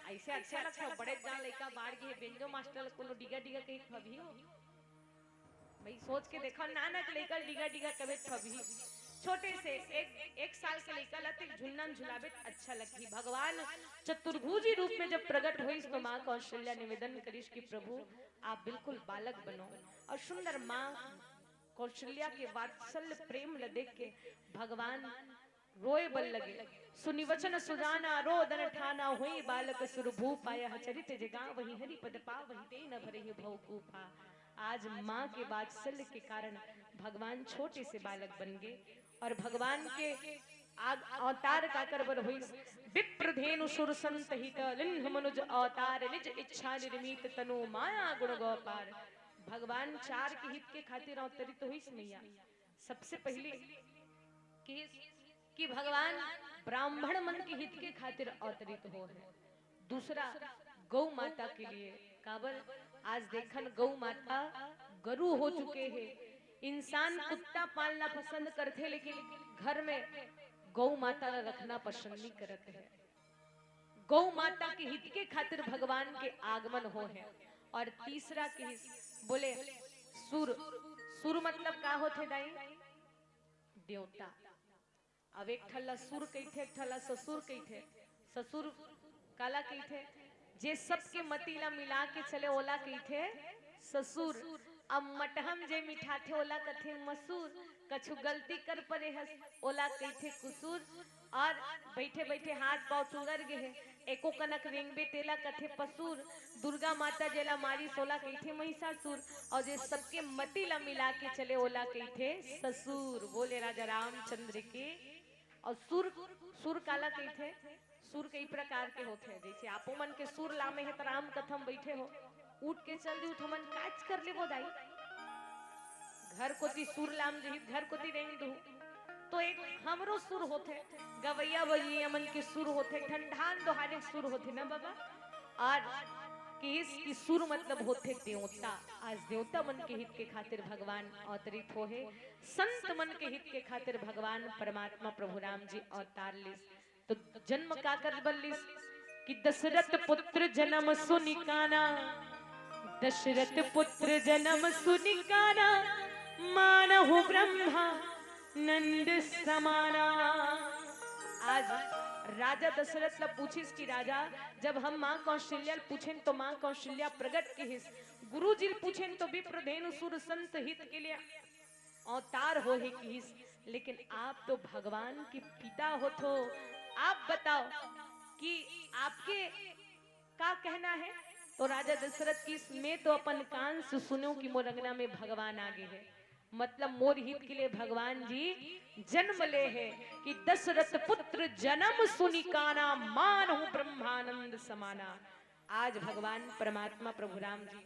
ऐसे अच्छा लगथे। बड़े जान लइका बाढ़ गे, बेंजो मास्टर ला कोनो डिगा डिगा कही खबही हो। भाई सोच के देखो, नानक लइका डिगा डिगा कबे खबही। छोटे से एक, एक साल के लइका ला ते झुलना झुलाबे त अच्छा लगही। भगवान चतुर्भुजी रूप में जब प्रगट होइस तो माँ कौशल्या निवेदन करिस कि प्रभु, आप बिल्कुल बालक बनो। और सुंदर माँ कौशल्या के वात्सल्य प्रेम ल देख के भगवान रोए बर लगे। सुनि वचन सुजाना रोदन ठाना, होई बालक सुर भूपा, यह चरित जे गावहिं हरि पद पावहिं, ते न भरहिं भव कूपा। आज माँ के वात्सल्य के कारण भगवान छोटे से बालक बन गए और भगवान के आग अवतार काकर बर होइस। विप्र धेनु सुर संत हित, लिन्ह मनुज अवतार निज इच्छा निर्मित, तनु माया गुण गौ पार। भगवान चार के हित के खातिर अवतरित होइस मैया। सबसे पहले कि, कि भगवान ब्राह्मण मन के हित के खातिर अवतरित हो है। दूसरा, गौ माता के लिए। काबर? आज देखन, गौ माता गरु हो चुके हैं। इंसान कुत्ता पालना पसंद करथे, लेकिन घर में गौ माता ला रखना पसंद नहीं करत है। गौ माता के हित के खातिर भगवान के आगमन हो हे। और तीसरा किहिस, बोले सुर। सुर मतलब का होथे दाई? देवता। अब एक ठन ला सुर कहिथे, एक ठन ला ससुर कहिथे। ससुर काला कहिथे? जे सबके मति ला मिला के चले, ओला कहिथे ससुर। अब मटहम जे मिठाथे, ओला कथे मसूर। कछु गलती कर परे हस, ओला कहिथे कुसूर। और बैठे बैठे हाथ पाँव चुंगर गे हे, एको कनक रेंगबे तेला कथे पसूर। दुर्गा माता जेला मारिस, ओला कहिथे महिषासुर। और जे सबके मति ला मिला के चले, ओला कहिथे ससुर। बोले राजा रामचंद्र के। और सुर, सुर काला कहिथे? सुर कई प्रकार के होथे। जैसे आपो मन के सुर लामे हे त राम कथा म बैठे हो, उठ के चल दिहू त हमन काच कर लेबो दाई। घर कोती सुर लाम जही, घर कोती रेंग दू। तो एक हमरो सुर होथे, गवैया बजैया मन के सुर होथे, ठंडान दोहारे सुर होथे ना बाबा। और किहिस कि सुर मतलब होथे देवता। आज देवता मन के हित के खातिर भगवान अवतरित हो हे, संत मन के हित के खातिर भगवान परमात्मा प्रभु राम जी अवतार लिस। तो जन्म काकर बर लिस कि दशरथ पुत्र जन्म सुनि काना, दशरथ पुत्र जन्म सुनि काना, मानहु ब्रह्मानंद समाना। आज राजा दशरथ ला पूछिस कि राजा, जब हम माँ कौशल्या ल पूछेन तो माँ कौशल्या प्रगट किहिस, गुरु जी ल पूछेन तो विप्रधेनु सुर संत हित के लिए अवतार हो हे किहिस, लेकिन आप तो भगवान के पिता होथो। आप बताओ कि आपके का कहना है? तो राजा दशरथ किहिस, मैं तो अपन कान से सुनेंव कि मोर अंगना में भगवान आगे हे, मतलब मोर हित के लिए भगवान जी जन्म ले हे कि दशरथ पुत्र जन्म सुनि काना, मानहु ब्रह्मानंद समाना। आज भगवान परमात्मा प्रभु राम जी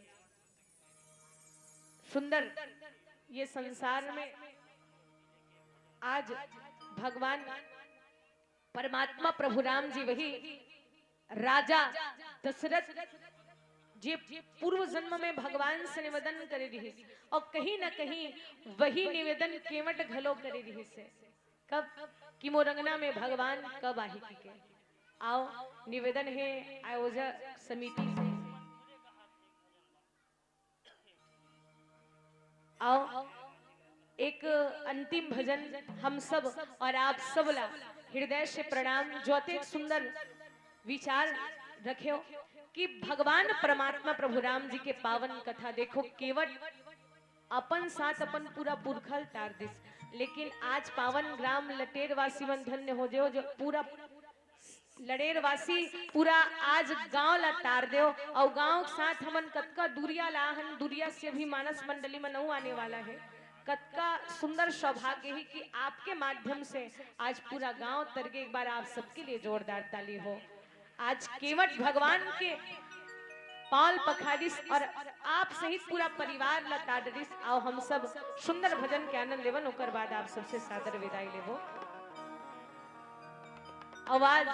सुंदर ये संसार में आज भगवान परमात्मा प्रभु राम जी वही राजा दशरथ जे पूर्व जन्म में भगवान से निवेदन करे रिहिस और कहीं ना कहीं वही निवेदन केवट घलो करे रिहिस हे। कब? कि मोर अंगना में भगवान कब आही के। आओ निवेदन हे आयोजक समिति से। आओ, एक अंतिम भजन हम सब और आप सब ला हृदय से प्रणाम। जो अतेक सुंदर विचार रखे हो कि भगवान परमात्मा प्रभु राम जी के पावन कथा देखो, केवट अपन साथ अपन पूरा पुरखा ल टार दिस, लेकिन आज पावन ग्राम लटेरवासी मन धन्य हो जाओ, जो पूरा लटेरवासी पूरा आज गांव ला तार देव। अउ गांव के साथ हमन कतका दूरिया ला हन, दूरिया से भी मानस मंडली में नऊ आने वाला है। कतका सुंदर सौभाग्य ही कि आपके माध्यम से आज पूरा गांव तरगे। एक बार आप सबके लिए जोरदार ताली हो। आज केवट भगवान के पाल पखारिस और आप सहित पूरा परिवार ला ताडरिस। आओ हम सब सुंदर भजन के आनंद लेवन, ओकर बाद आप सबसे सादर विदाई लेबो। आवाज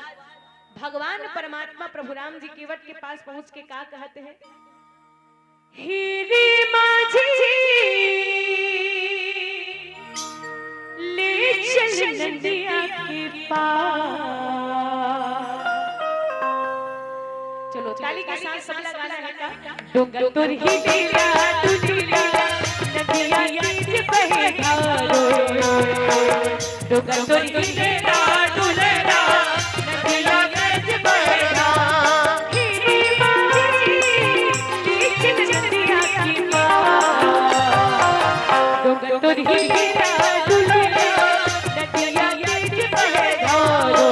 भगवान परमात्मा प्रभु राम जी केवट के पास पहुंच के का कहते हैं? "हे रे माझी, ले चल नदिया के पार।" चलो, ताली के साथ सबला गाना है का? डोंगर तोर ही डेरा डुलेरा, नदिया तेज बहे धारो। डोंगर तोर ही डेरा डुलेरा, नदिया तेज बहे धारो। हे रे माझी, ले चल नदिया के पार। डोंगर तोर ही डेरा डुलेरा, नदिया तेज बहे धारो।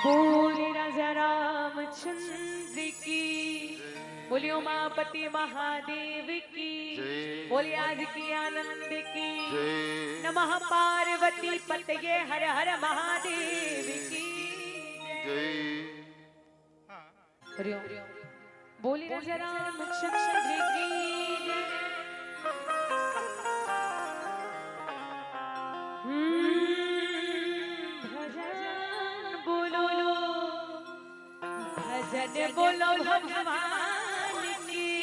बोले राजा रामचंद्र की, बोले उमापति महादेव की, जय। बोले आदि के आनंद की, जय। नमः पार्वती पतये हर हर महादेव की जय। हरि ओम। बोले राजा रामचंद्र की। हम्म, भजन बोलो, भजन बोलो भगवान की।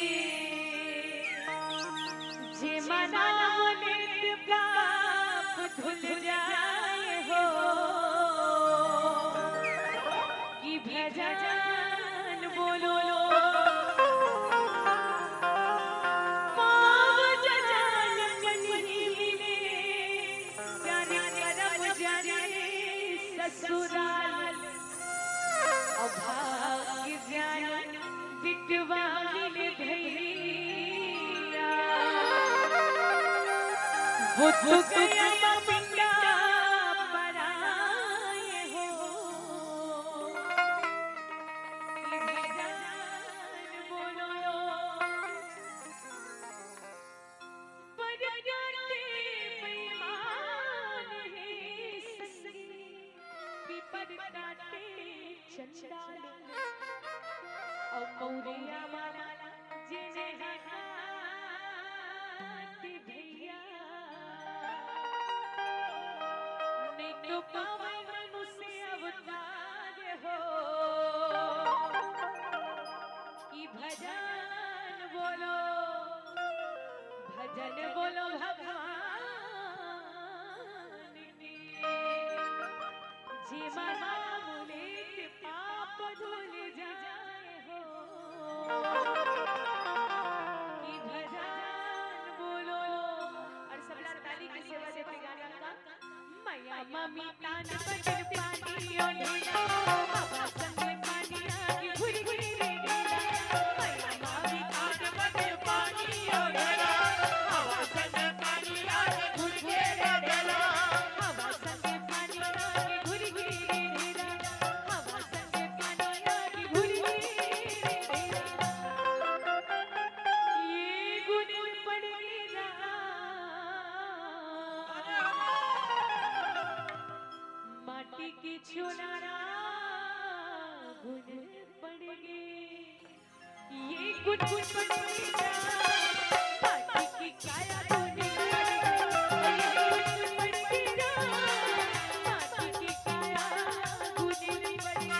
जे मनाओ नित पाप धुल जाए हो। कि भजन बोलो, पाव जजान कहीं मिले, प्यारे करम जाने ससुराल। अभाग ज्ञान बिटवा मिले भैया, वो तो गया पिंडा पराए हो। कि भजन बोलो, परगटे बेईमान हे सखी, विपद काटे चंडाल। अउ मौरिया माला जेने हाथ भैया, नहीं तो पावे मनुष्य अवतार हो। कि भजन बोलो, भजन बोलो भगवान की। जे मना बोले ते पाप धुल जाए हो। कि भजन बोलो। और सबला ताली के सेवा देते गाना का। मया ममी तान बदन पानी ओ ढेला, बाबा संग पानी आके घुरी घुरी रे ढेला। मया ममी तान बदन पानी ओ ढेला, बाबा संग पानी आके घुरी घुरी रे ढेला। बाबा संग पानी आके घुरी घुरी रे ढेला। बाबा संग पानी आके घुरी घुरी रे ढेला। के छोला ना गुन पड़ गे, ये गुन गुन पड़ गे ना, माटी के काया गुन पड़ गे, ये गुन पड़ गे ना, माटी के काया गुन पड़ गे।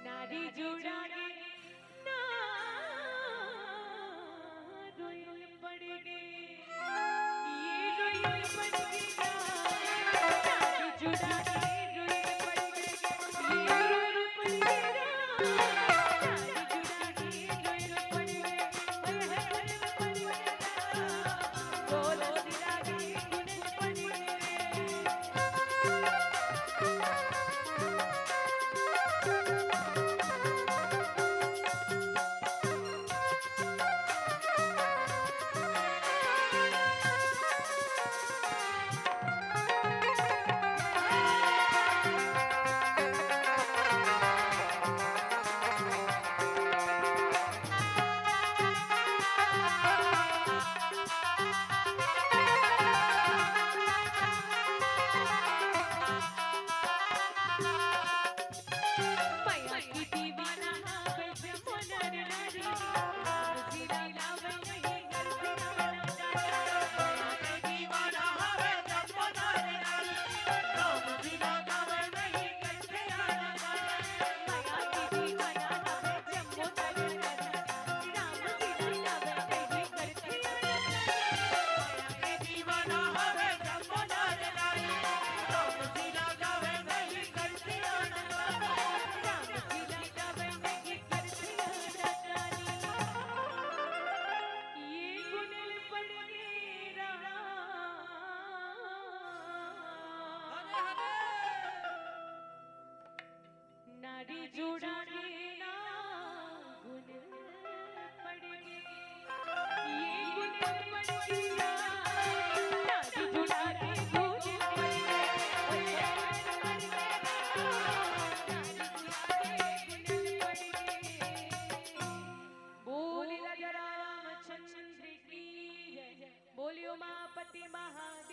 नारी जुड़ा गे ना रोइल पड़ गे, ये रोइल पड़ गे ना, नारी जुड़ा गे रोइल पड़ गे, ये रोइल पड़ गे ना, नारी जुड़ा गे रोइल पड़ गे, ओए होए रोइल पड़ गे ना, डोला सिरा गे गुन पड़ गे। नारी जुड़ा गे ना गुन पड़ गे, ये गुन पड़ गे ना, नारी जुड़ा गे गुन पड़ गे, नारी जुड़ा गे गुन पड़ गे। बोली राजा रामचंद्र की जय। बोलियो उमापति महादेव।